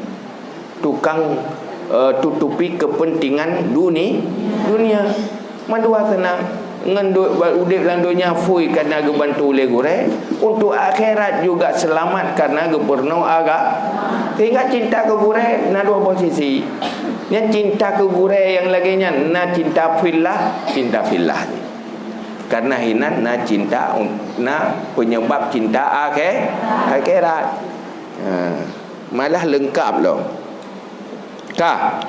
Tukang, eh, tutupi kepentingan duni-, dunia. Mandua seunang ngon du-, udeb lam donya phui kana geubantu lé gurée, untuk akhirat juga seulamat kana geupeurunoe aga-, sehingga cinta keu gurée na dua boh sisi. Nyan cinta keu gurée nyang lagée nyan, na cinta fillah, cinta fillah. Karena hinan na cinta un-, na penyebab cinta akhe-, akhirat. Ha. Malah leungkap lom. Ka.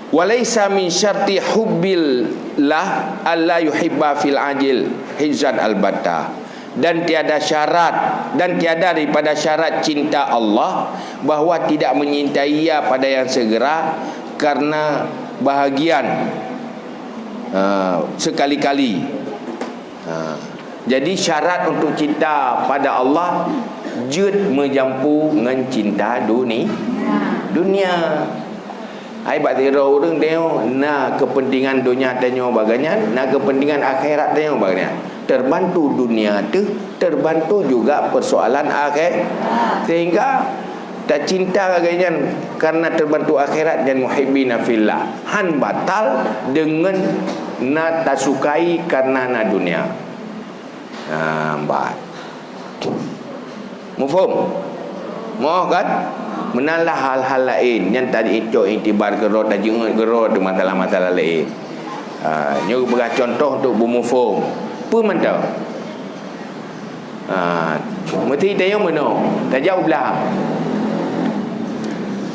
Walaisa min syarti hubbillah alla yuhibba fil ajil hizan albatta. Dan tiada syarat, dan tiada daripada syarat cinta Allah bahwa tidak menyintai ia pada yang segera karena bahagian, ha, sekali-kali. Ha. Jadi syarat untuk cinta pada Allah jeuet meujampu ngon cinta duni-, dunia. Hai bak sidroe ureuëng tanyoe na kepentingan donya tanyoe bak gobnyan, na kepentingan akhirat tanyoe bak gobnyan. Terbantu dunia teuh, terbantu juga persoalan akhir. Sehingga tacinta lagée nyan karena terbantu akhirat nyan muhibbina fillah. Han batal deungon na tasukai karena na dunia. Ha, ban. Muphom? Moh kan? Meunan lah hal-hal laén nyan tadi icok iktibar keudroe, tajeuet keudroe di masalah-masalah laén. Ha, nyoe peugah contoh untuk beumuphom. Peue mantong? Ha, meusti tanyoe meunoe, tajak u blang.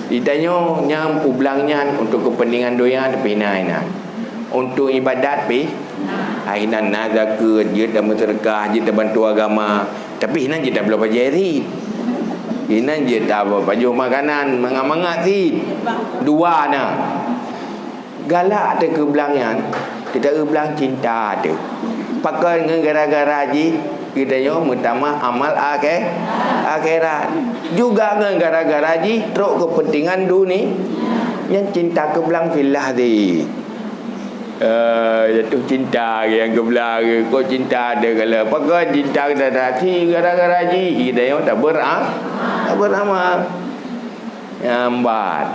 Di tanyoe nyang u blang nyan untuk kepentingan donya tapi na inan. Untuk ibadat pih, ha, inan na zakeuet, jeuet tameuseudeukah, jeuet tabantu agama. Tapi inan jeuet tabloe bajée rit. Inan jeuet tapajoh makanan mangat-mangat cit. Dua na. Galak teuh keu blang nyan, teuka keu blang cinta teuh. Pakon ngon gara-gara jih geutanyoe meutamah amal akhé-, akhirat. Juga ngon gara-gara jih trok keupeuntengan duni-, nyan cinta keu blang fillah teuh. Eh, jatuh cinta nyang keu blang, kok cinta teuh galak. Pakon cinta geutanyoe gara-gara jih geutanyoe tabeura-, taberamal. Nyan ban.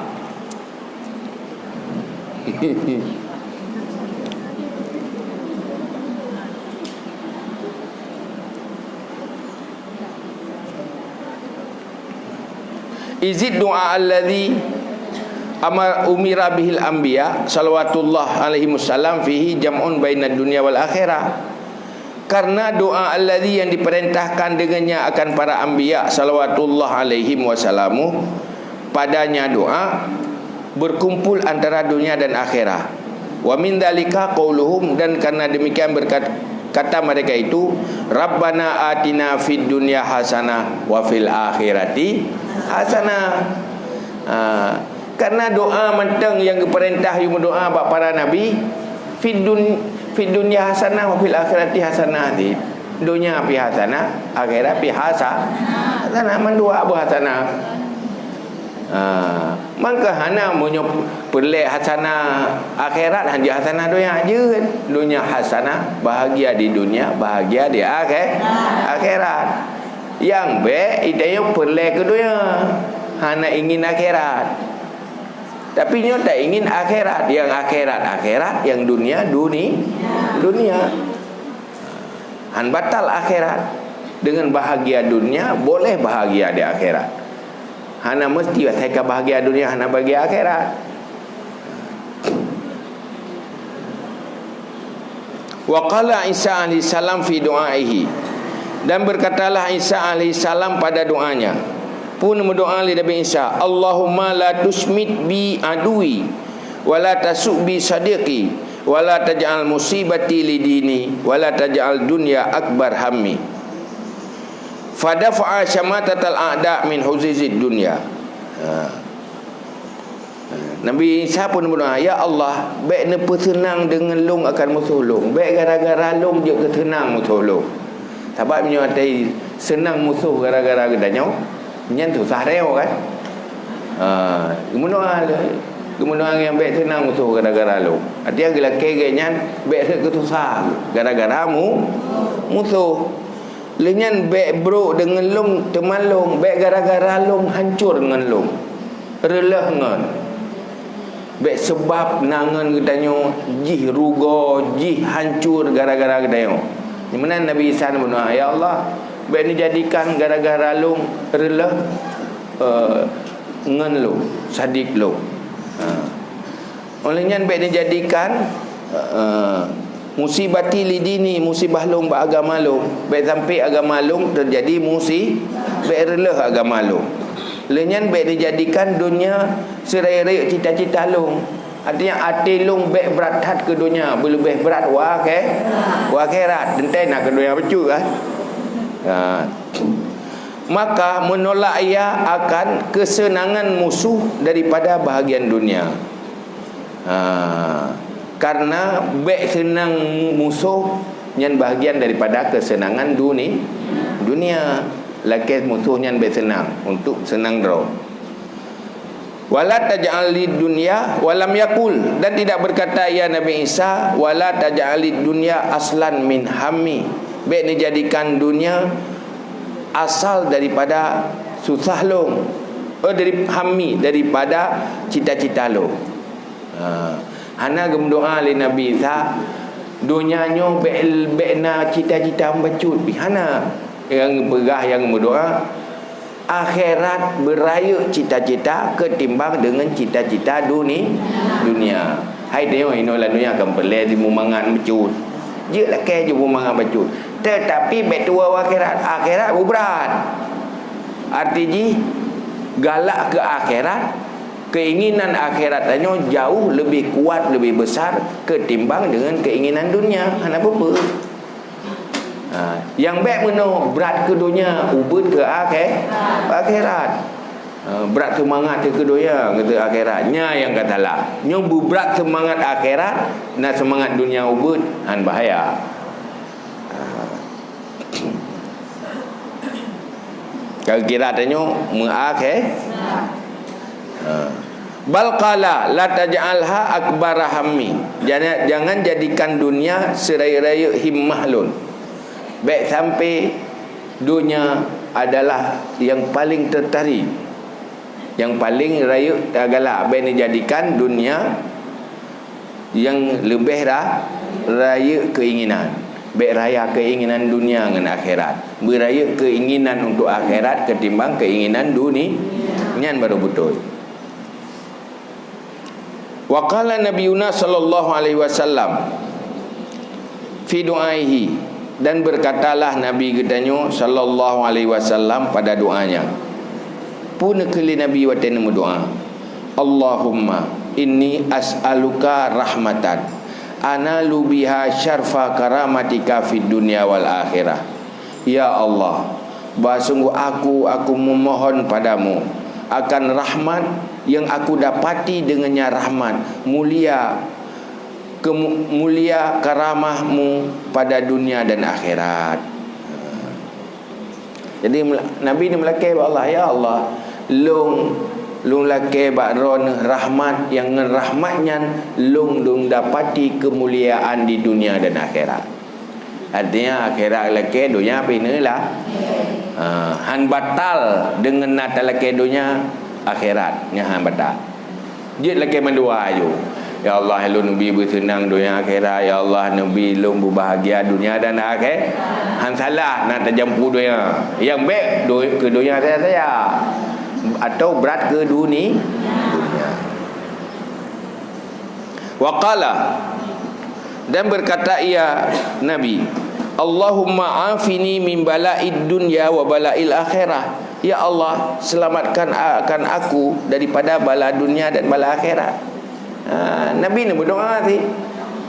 Izid du'a alladzi amar-, umira bihil anbiya salawatullah alaihi wasallam fihi jam'un bainad dunya wal akhirah. Karena doa alladzi yang diperintahkan dengannya akan para anbiya salawatullah alaihim wasalamu, padanya doa berkumpul antara dunia dan akhirat. Wa min dzalika qauluhum, dan karena demikian berkat-, kata mereka itu, "Rabbana atina fid dunya hasanah wa fil akhirati hasanah." Ha, karena doa mantong nyang geupeurintah yue meudoa bak para nabi, fid dun-, fid dunya hasanah wa fil akhirati hasanah. Di donya pih hasanah, akhirat pih hasa-, hasanah, mandua boh hasanah. Ha, maka hana meunyoe peureulée hasanah akhirat, hana jeuet hasanah donya, jeuet. Donya hasanah, bahagia di dunia, bahagia di akhé-, akhirat. Nyang bék, geutanyoe peureulée keu donya, hana ingin akhirat. Tapi nyoe taingin akhirat, nyang akhirat, akhirat, nyang dunia, duni-, dunia. Han batal akhirat. Dengan bahagia dunia, boleh bahagia di akhirat. Hana meusti asai ka bahagia dunia, hana bahagia akhirat. Wa qala Isa alaihissalam fi du'aihi, dan berkatalah Isa alaihissalam pada doanya. Peue meudoa lé Nabi Isa, "Allahumma la tusyamit bi aduwi, wa la tasu'bi sadiqi, wa la taj'al musibati li dini, wa la taj'al dunya akbar hammi." Fadafa'a syamatatal a'da min huzuzid dunya. Ha. Nabi Isa pun meudoa, "Ya Allah, bék neupeuseunang deungon lôn akan musoh lôn. Bék gara-gara lôn jeuet keuseunang musoh lôn." Sabab meunyoe até seunang musoh gara-gara geutanyoe, nyan susah tanyoe kan? Ha, geumeudoa lé, geumeudoa ngon bék seunang musoh gara-gara lôn. Artinya geulakée gét nyan bék rhot keususah gara-gara mu-, musoh. Lheueh nyan bék brok deungon lôn teuma lôn, bék gara-gara lôn hancor ngon lôn. Reuloh ngon. Bék seubab na ngon geutanyoe jih rugoe, jih hancor gara-gara geutanyoe. Meunan Nabi Isa meudoa, "Ya Allah, bék neujadikan gara-gara lôn reuloh, eh, ngon lôn, sadik lôn." Ha. Óh lheueh nyan bék neujadikan, eh, musibati li dini, musibah lôn bak agama lôn. Bék sampai agama lôn teujadi musi-, bék reuloh agama lôn. Lheueh nyan bék neujadikan donya seurayeuk-rayeuk cita-cita lôn. Artinya até lôn bék brat that keu donya, beuleubeh brat u akhé-, u akhirat. Teuntée na keu donya bacut kan? Ha. Maka menolak ia akan kesenangan musuh daripada bahagian dunia. Ha, karena bék seunang musoh nyan bahagian daripada kesenangan duni-, dunia. Lakée musoh nyan bék seunang, untuk seunang droe. "Wala taj'al lid dunya," walam yakul, dan tidak berkata ia Nabi Isa, "Wala taj'al lid dunya aslan min hammi." Bék neujadikan dunia asal daripada susah lôn, eh, dari hammi, daripada cita-cita lôn. Ha, hana geumeudoa lé Nabi Isa, "Donya nyoe bék, bék na cita-cita bacut pih." Hana. Nyang peugah nyang meudoa, akhirat beurayeuk cita-cita keutimbang deungon cita-cita duni-, dunia. Hai tanyoe inoe lam donya kan peureulée jimumangat bacut. Jeuet lakée jimumangat bacut. Tetapi bék tuwoe akhirat. Akhirat bubrat. Arti jih, galak keu akhirat, keinginan akhirat tanyoe jauh leubeh kuat, leubeh besar keutimbang deungon keinginan dunia. Hana peue-peue. Ha, nyang bék meunoe brat keu donya, ubeuet keu akhé-, akhirat. Ha, brat seumangat keu donya, keu akhirat. Nyan nyang ka salah. Nyoe beubrat seumangat akhirat, na seumangat donya ubeuet, han bahaya. Ha. Ka kira tanyoe meuakhé. Ha. Bal qala la taj'alha akbara hammi. Jangan, jangan jadikan dunia seurayeuk-rayeuk himmah lôn. Bék sampai dunia adalah yang paling tertarik, yang paling rayeuk tagalak. Bék neujadikan dunia nyang leubeh ra-, rayeuk keinginan. Bék raya keinginan dunia ngon akhirat. Beurayeuk keinginan untuk akhirat keutimbang keinginan duni-, nyan baru beutôi. Wa qala Nabiyuna sallallahu alaihi wasallam fi du'aihi, dan berkatalah Nabi geutanyoe sallallahu alaihi wasallam pada doanya. Peue neukheun lé Nabi watée neumeudoa, "Allahumma inni as'aluka rahmatan analu biha syarfa karamatika fid dunya wal akhirah." Ya Allah, basungguh aku, aku memohon padamu akan rahmat yang aku dapati dengannya rahmat mulia, kemu-, mulia karamahmu pada dunia dan akhirat. Jadi, mela-, Nabi ni meulakée bak Allah, "Ya Allah, lôn, lôn lakée bak Droeneuh rahmat nyang ngon rahmat nyan lôn, lôn dapati keumuliaan di dunia dan akhirat." Artinya, akhirat lakée, donya pih neulah. Ha, han batal deungon na talakée donya, akhirat nyan han batal. Jeuet lakée mandua aju. "Ya Allah, lôn neubi beuseunang donya akhirat. Ya Allah, neubi lôn beubahgia donya dan akhirat." Han salah na tajampu donya. Nyang bék do-, keu donya saja-saja. Atau brat keu duni-, dunia. Wa qala, dan berkata ia Nabi, "Allahumma afini min bala'id dunya wa bala'il akhirah." Ya Allah, selamatkan akan aku daripada bala dunia dan bala akhirat. Ha, Nabi ni berdoa sih.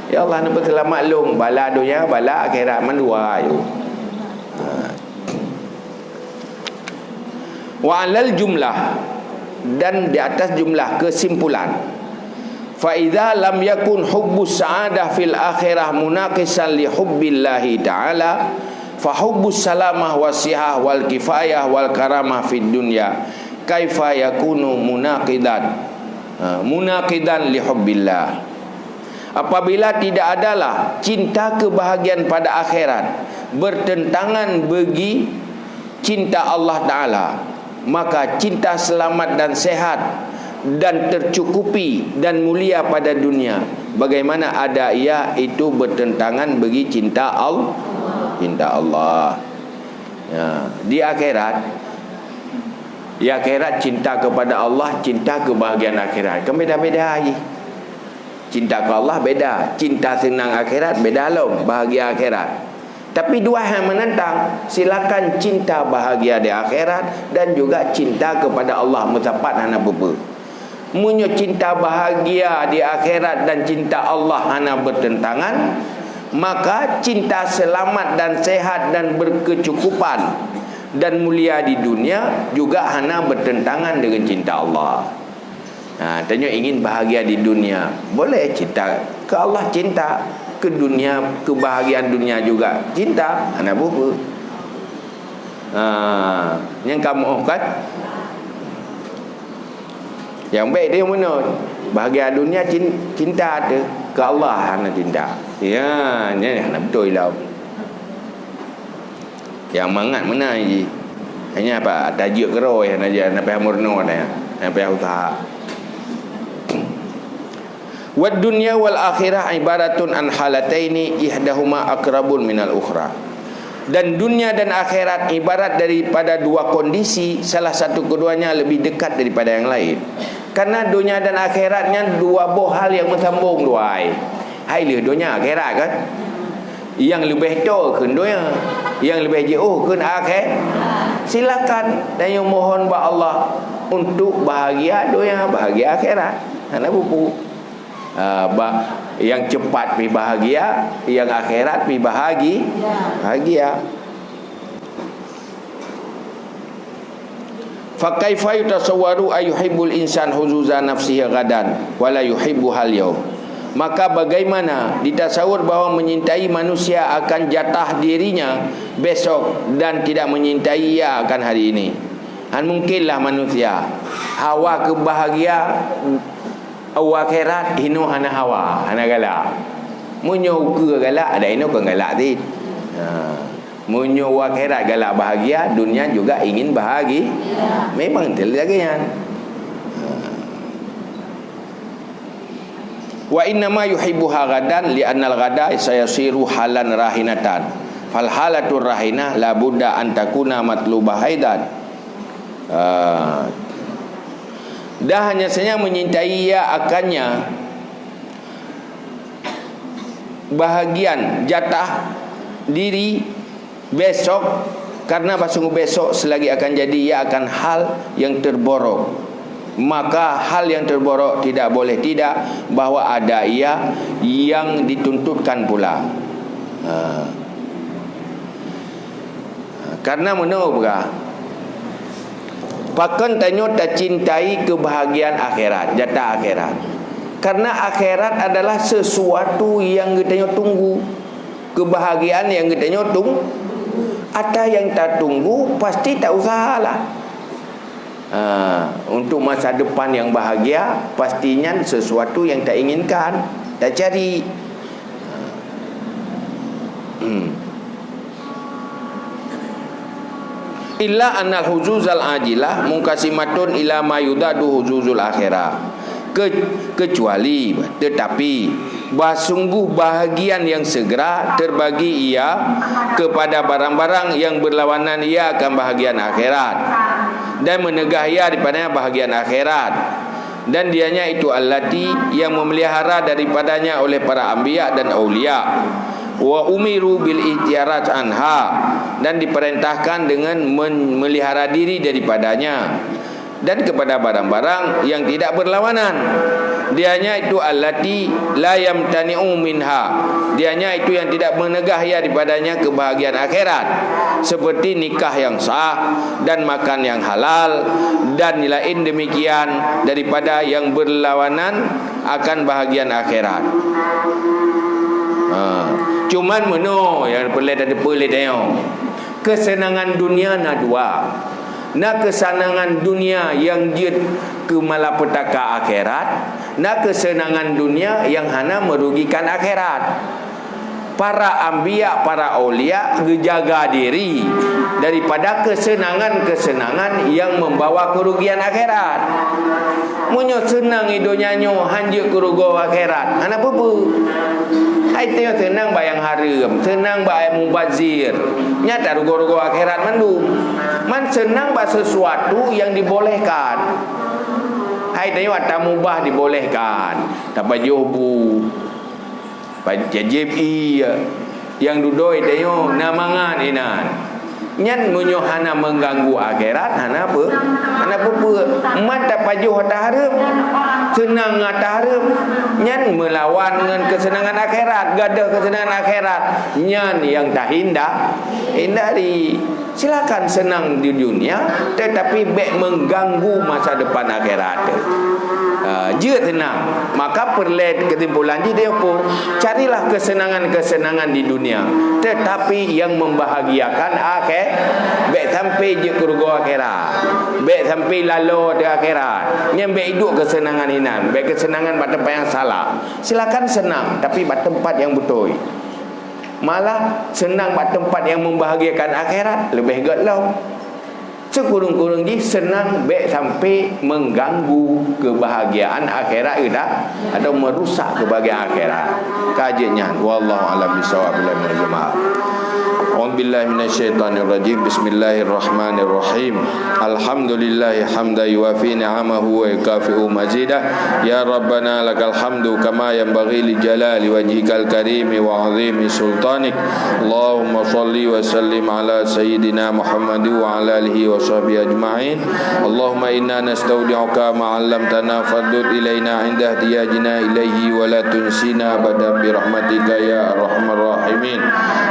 Ya Allah, neupeuseulamat lôn bala dunia, bala akhirat mandua aju. Ha. Wa alal jumlah, dan di atas jumlah kesimpulan. Fa idza lam yakun hubbus sa'adah fil akhirah munaqisan li hubbillahi ta'ala, fa hubbus salamah was sihah wal kifayah wal karamah fid dunya, kaifa yakunu munaqidan, ha, munaqidan li hubbillah. Apabila tidak adalah cinta kebahagiaan pada akhirat bertentangan bagi cinta Allah Ta'ala, maka cinta selamat dan sehat dan tercukupi dan mulia pada dunia, bagaimana ada ia itu bertentangan bagi cinta Al-, cinta Allah. Ya, di akhirat, di akhirat cinta kepada Allah, cinta kebahagiaan akhirat. Kan beda-beda, ye. Cinta keu Allah beda, cinta seunang akhirat beda lom, bahagia akhirat. Tapi dua hai meunantang, silakan cinta bahagia di akhirat dan juga cinta kepada Allah, meusapat hana peue-peue. Meunyoe cinta bahagia di akhirat dan cinta Allah hana bertentangan, maka cinta selamat dan sehat dan berkecukupan dan mulia di dunia juga hana bertentangan dengan cinta Allah. Ha, tanyoe ingin bahagia di dunia, boleh cinta keu Allah, cinta keu dunia, kebahagiaan dunia juga cinta, hana peue-peue. Ha, nyang kamoe kan? Nyang baik dia mana? Bahagia dunia cin-, cinta tu, keu Allah hana cinta. Ya, ni hana beutôi lah. Nyang mangat meunan jih. Hanya apa? Tajeuet keurôi hana jih, hana payah meurunoe dah. Hana payah usaha. Wad dunya wal akhirah ibaratun an halataini ihdahuma aqrabun minal ukhra. Dan dunia dan akhirat ibarat daripada dua kondisi, salah satu keduanya lebih dekat daripada yang lain. Karena dunia dan akhirat nyan dua boh hal yang meusambong dua ai. Hai lheueh dunia akhirat kan? Nyang leubeh toe kheun donya, nyang leubeh jiôh kheun akhé. Silakan tanyoe mohon bak Allah untuk bahagia donya, bahagia akhirat. Hana peue-peue. Ah, ba-, nyang cepat pi bahagia, nyang akhirat pi bahagi-, bahagia. Fa kaifa yutasawwaru ay yuhibbul insan huzuza nafsihi ghadan wa la yuhibbuhal yaum? Maka bagaimana ditasawur bahwa menyintai manusia akan jatah dirinya besok dan tidak menyintai ia akan hari ini? Han mungkinlah manusia hawa keu bahagia u akhirat, hinoe hana hawa, hana galak. Meunyoe ukeue galak, ada hinoe kon galak cit. Ha. Meunyoe u akhirat galak bahagia, dunia juga ingin bahagi-, memang lagèe nyan. Ha. Wa innama yuhibbuha ghadan li annal ghada sayasiru halan rahinatan. Fal halatur rahinah la budda an takuna matlubah aidan. Ah. Dan hanya saja menyintai ia akannya bahagian jatah diri besok, karena basungguh besok selagi akan jadi ia akan hal yang terborok. Maka hal yang terborok tidak boleh tidak bahwa ada ia yang dituntutkan pula. Ha. Karena meunoe peugah, pakon tanyoe tacintai keubahagiaan akhirat, jatah akhirat. Karena akhirat adalah sesuatu yang geutanyoe tunggu, keubahagiaan yang geutanyoe tung-, ata nyang tatunggu pasti tausahalah. Ha, untuk masa depan yang bahagia, pasti nyan sesuatu yang tainginkan, tacari. Hmm. Illa annal huzuzal ajilah munqasimatun ila ma yudadu huzuzul akhirah. Ke-, kecuali, tetapi, bah sungguh bahagian yang segera terbagi ia kepada barang-barang yang berlawanan ia akan bahagian akhirat, dan meunegah ia daripada bahagian akhirat. Dan dianya itu allati yang memelihara daripadanya oleh para anbiya dan aulia. Wa umiru bil ihtiraz anha, dan diperintahkan dengan men-, melihara diri daripadanya. Dan kepada barang-barang yang tidak berlawanan. Dianya itu allati la yamtani'u minha. Dianya itu yang tidak meunegah ia daripadanya kebahagiaan akhirat. seperti nikah yang sah dan makan yang halal dan lain demikian daripada yang berlawanan akan bahagian akhirat. Ha. Cuman meunoe nyang peureulée tateupeue lé tanyoe. Kesenangan dunia na dua. Na kesenangan dunia nyang jeuet keu malapetaka akhirat, na kesenangan dunia nyang hana merugikan akhirat. Para anbiya, para aulia geujaga diri daripada kesenangan-kesenangan nyang membawa kerugian akhirat. Meunyoe seunang i donya nyoe hanjeuet keu rugoe akhirat, hana peue-peue. Hai tanyoe seunang bak nyang hareuem, seunang bak nyang mubazir, nyan tarugoe-rugoe akhirat mandum. Man seunang bak sesuatu nyang dibolehkan. Hai tanyoe atra mubah dibolehkan, tapajoh bu, Pa-, jajéb ié, nyang dudoe tanyoe na mangat inan. Nyan meunyoe hana mengganggu akhirat, hana peu-, hana peue-peue. Man tapajoh atra hareuem, seunang atra hareuem, nyan meulawan ngon keuseunangan akhirat, gadôh keuseunangan akhirat. Nyan nyang tahinda-, hindari. Silakan senang di dunia, tetapi bék mengganggu masa depan akhirat. Ah, jeuet seunang. Maka peureulée keusimpulan jih dia pun, carilah kesenangan-kesenangan di dunia, tetapi yang membahagiakan akhir-, bék sampai jeuet keu rugoe akhirat. Bék sampai lalo di akhirat. Nyan bék iduek kesenangan inan, bék kesenangan bak teumpat nyang salah. Silakan senang, tapi bak teumpat nyang beutôi. Malah, seunang bak teumpat nyang membahagiakan akhirat leubeh göt lom. Sikureueng-kureueng jih seunang bék sampai mengganggu kebahagiaan akhirat kita atau merusak kebahagiaan akhirat. Ka jeuet nyan. Wallahu a'lam bishawab. A'udzubillahi minasyaitonirrajim. Bismillahirrahmanirrahim. Alhamdulillahi hamdan yuwafi ni'amahu wa yukafi'u mazidah. Ya Rabbana lakal hamdu kama yanbaghi li jalali wajhikal karimi wa azimi sultanik. Allahumma salli wa sallim ala sayyidina Muhammad wa ala alihi wa sahbihi ajma'in. Allahumma inna nastaudi'uka ma 'allamtana fardud ilaina 'inda ihtiyajina ilaihi wa la tunsina abadan bi rahmatika ya arhamar rahimin.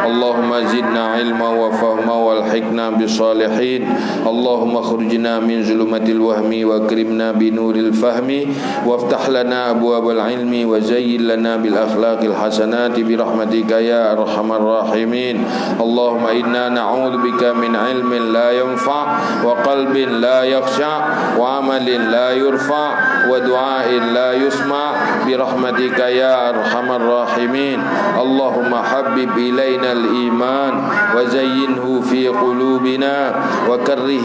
Allahumma zidna ilma wa fahma walhiqna bis salihin. Allahumma khrijna min zulumatil wahmi wa akrimna bi nuril fahmi waftah lana abwabal ilmi wa zayyin lana bil akhlaqil hasanati bi rahmatika ya arhamar rahimin. Allahumma inna na'udzubika min ilmin la yanfa' wa qalbin la yakhsha' wa amalin la yurfa' wa du'ain la yusma' bi rahmatika ya arhamar rahimin. Allahumma habbib ilainal iman wa zayyinhu fi qulubina wa karrih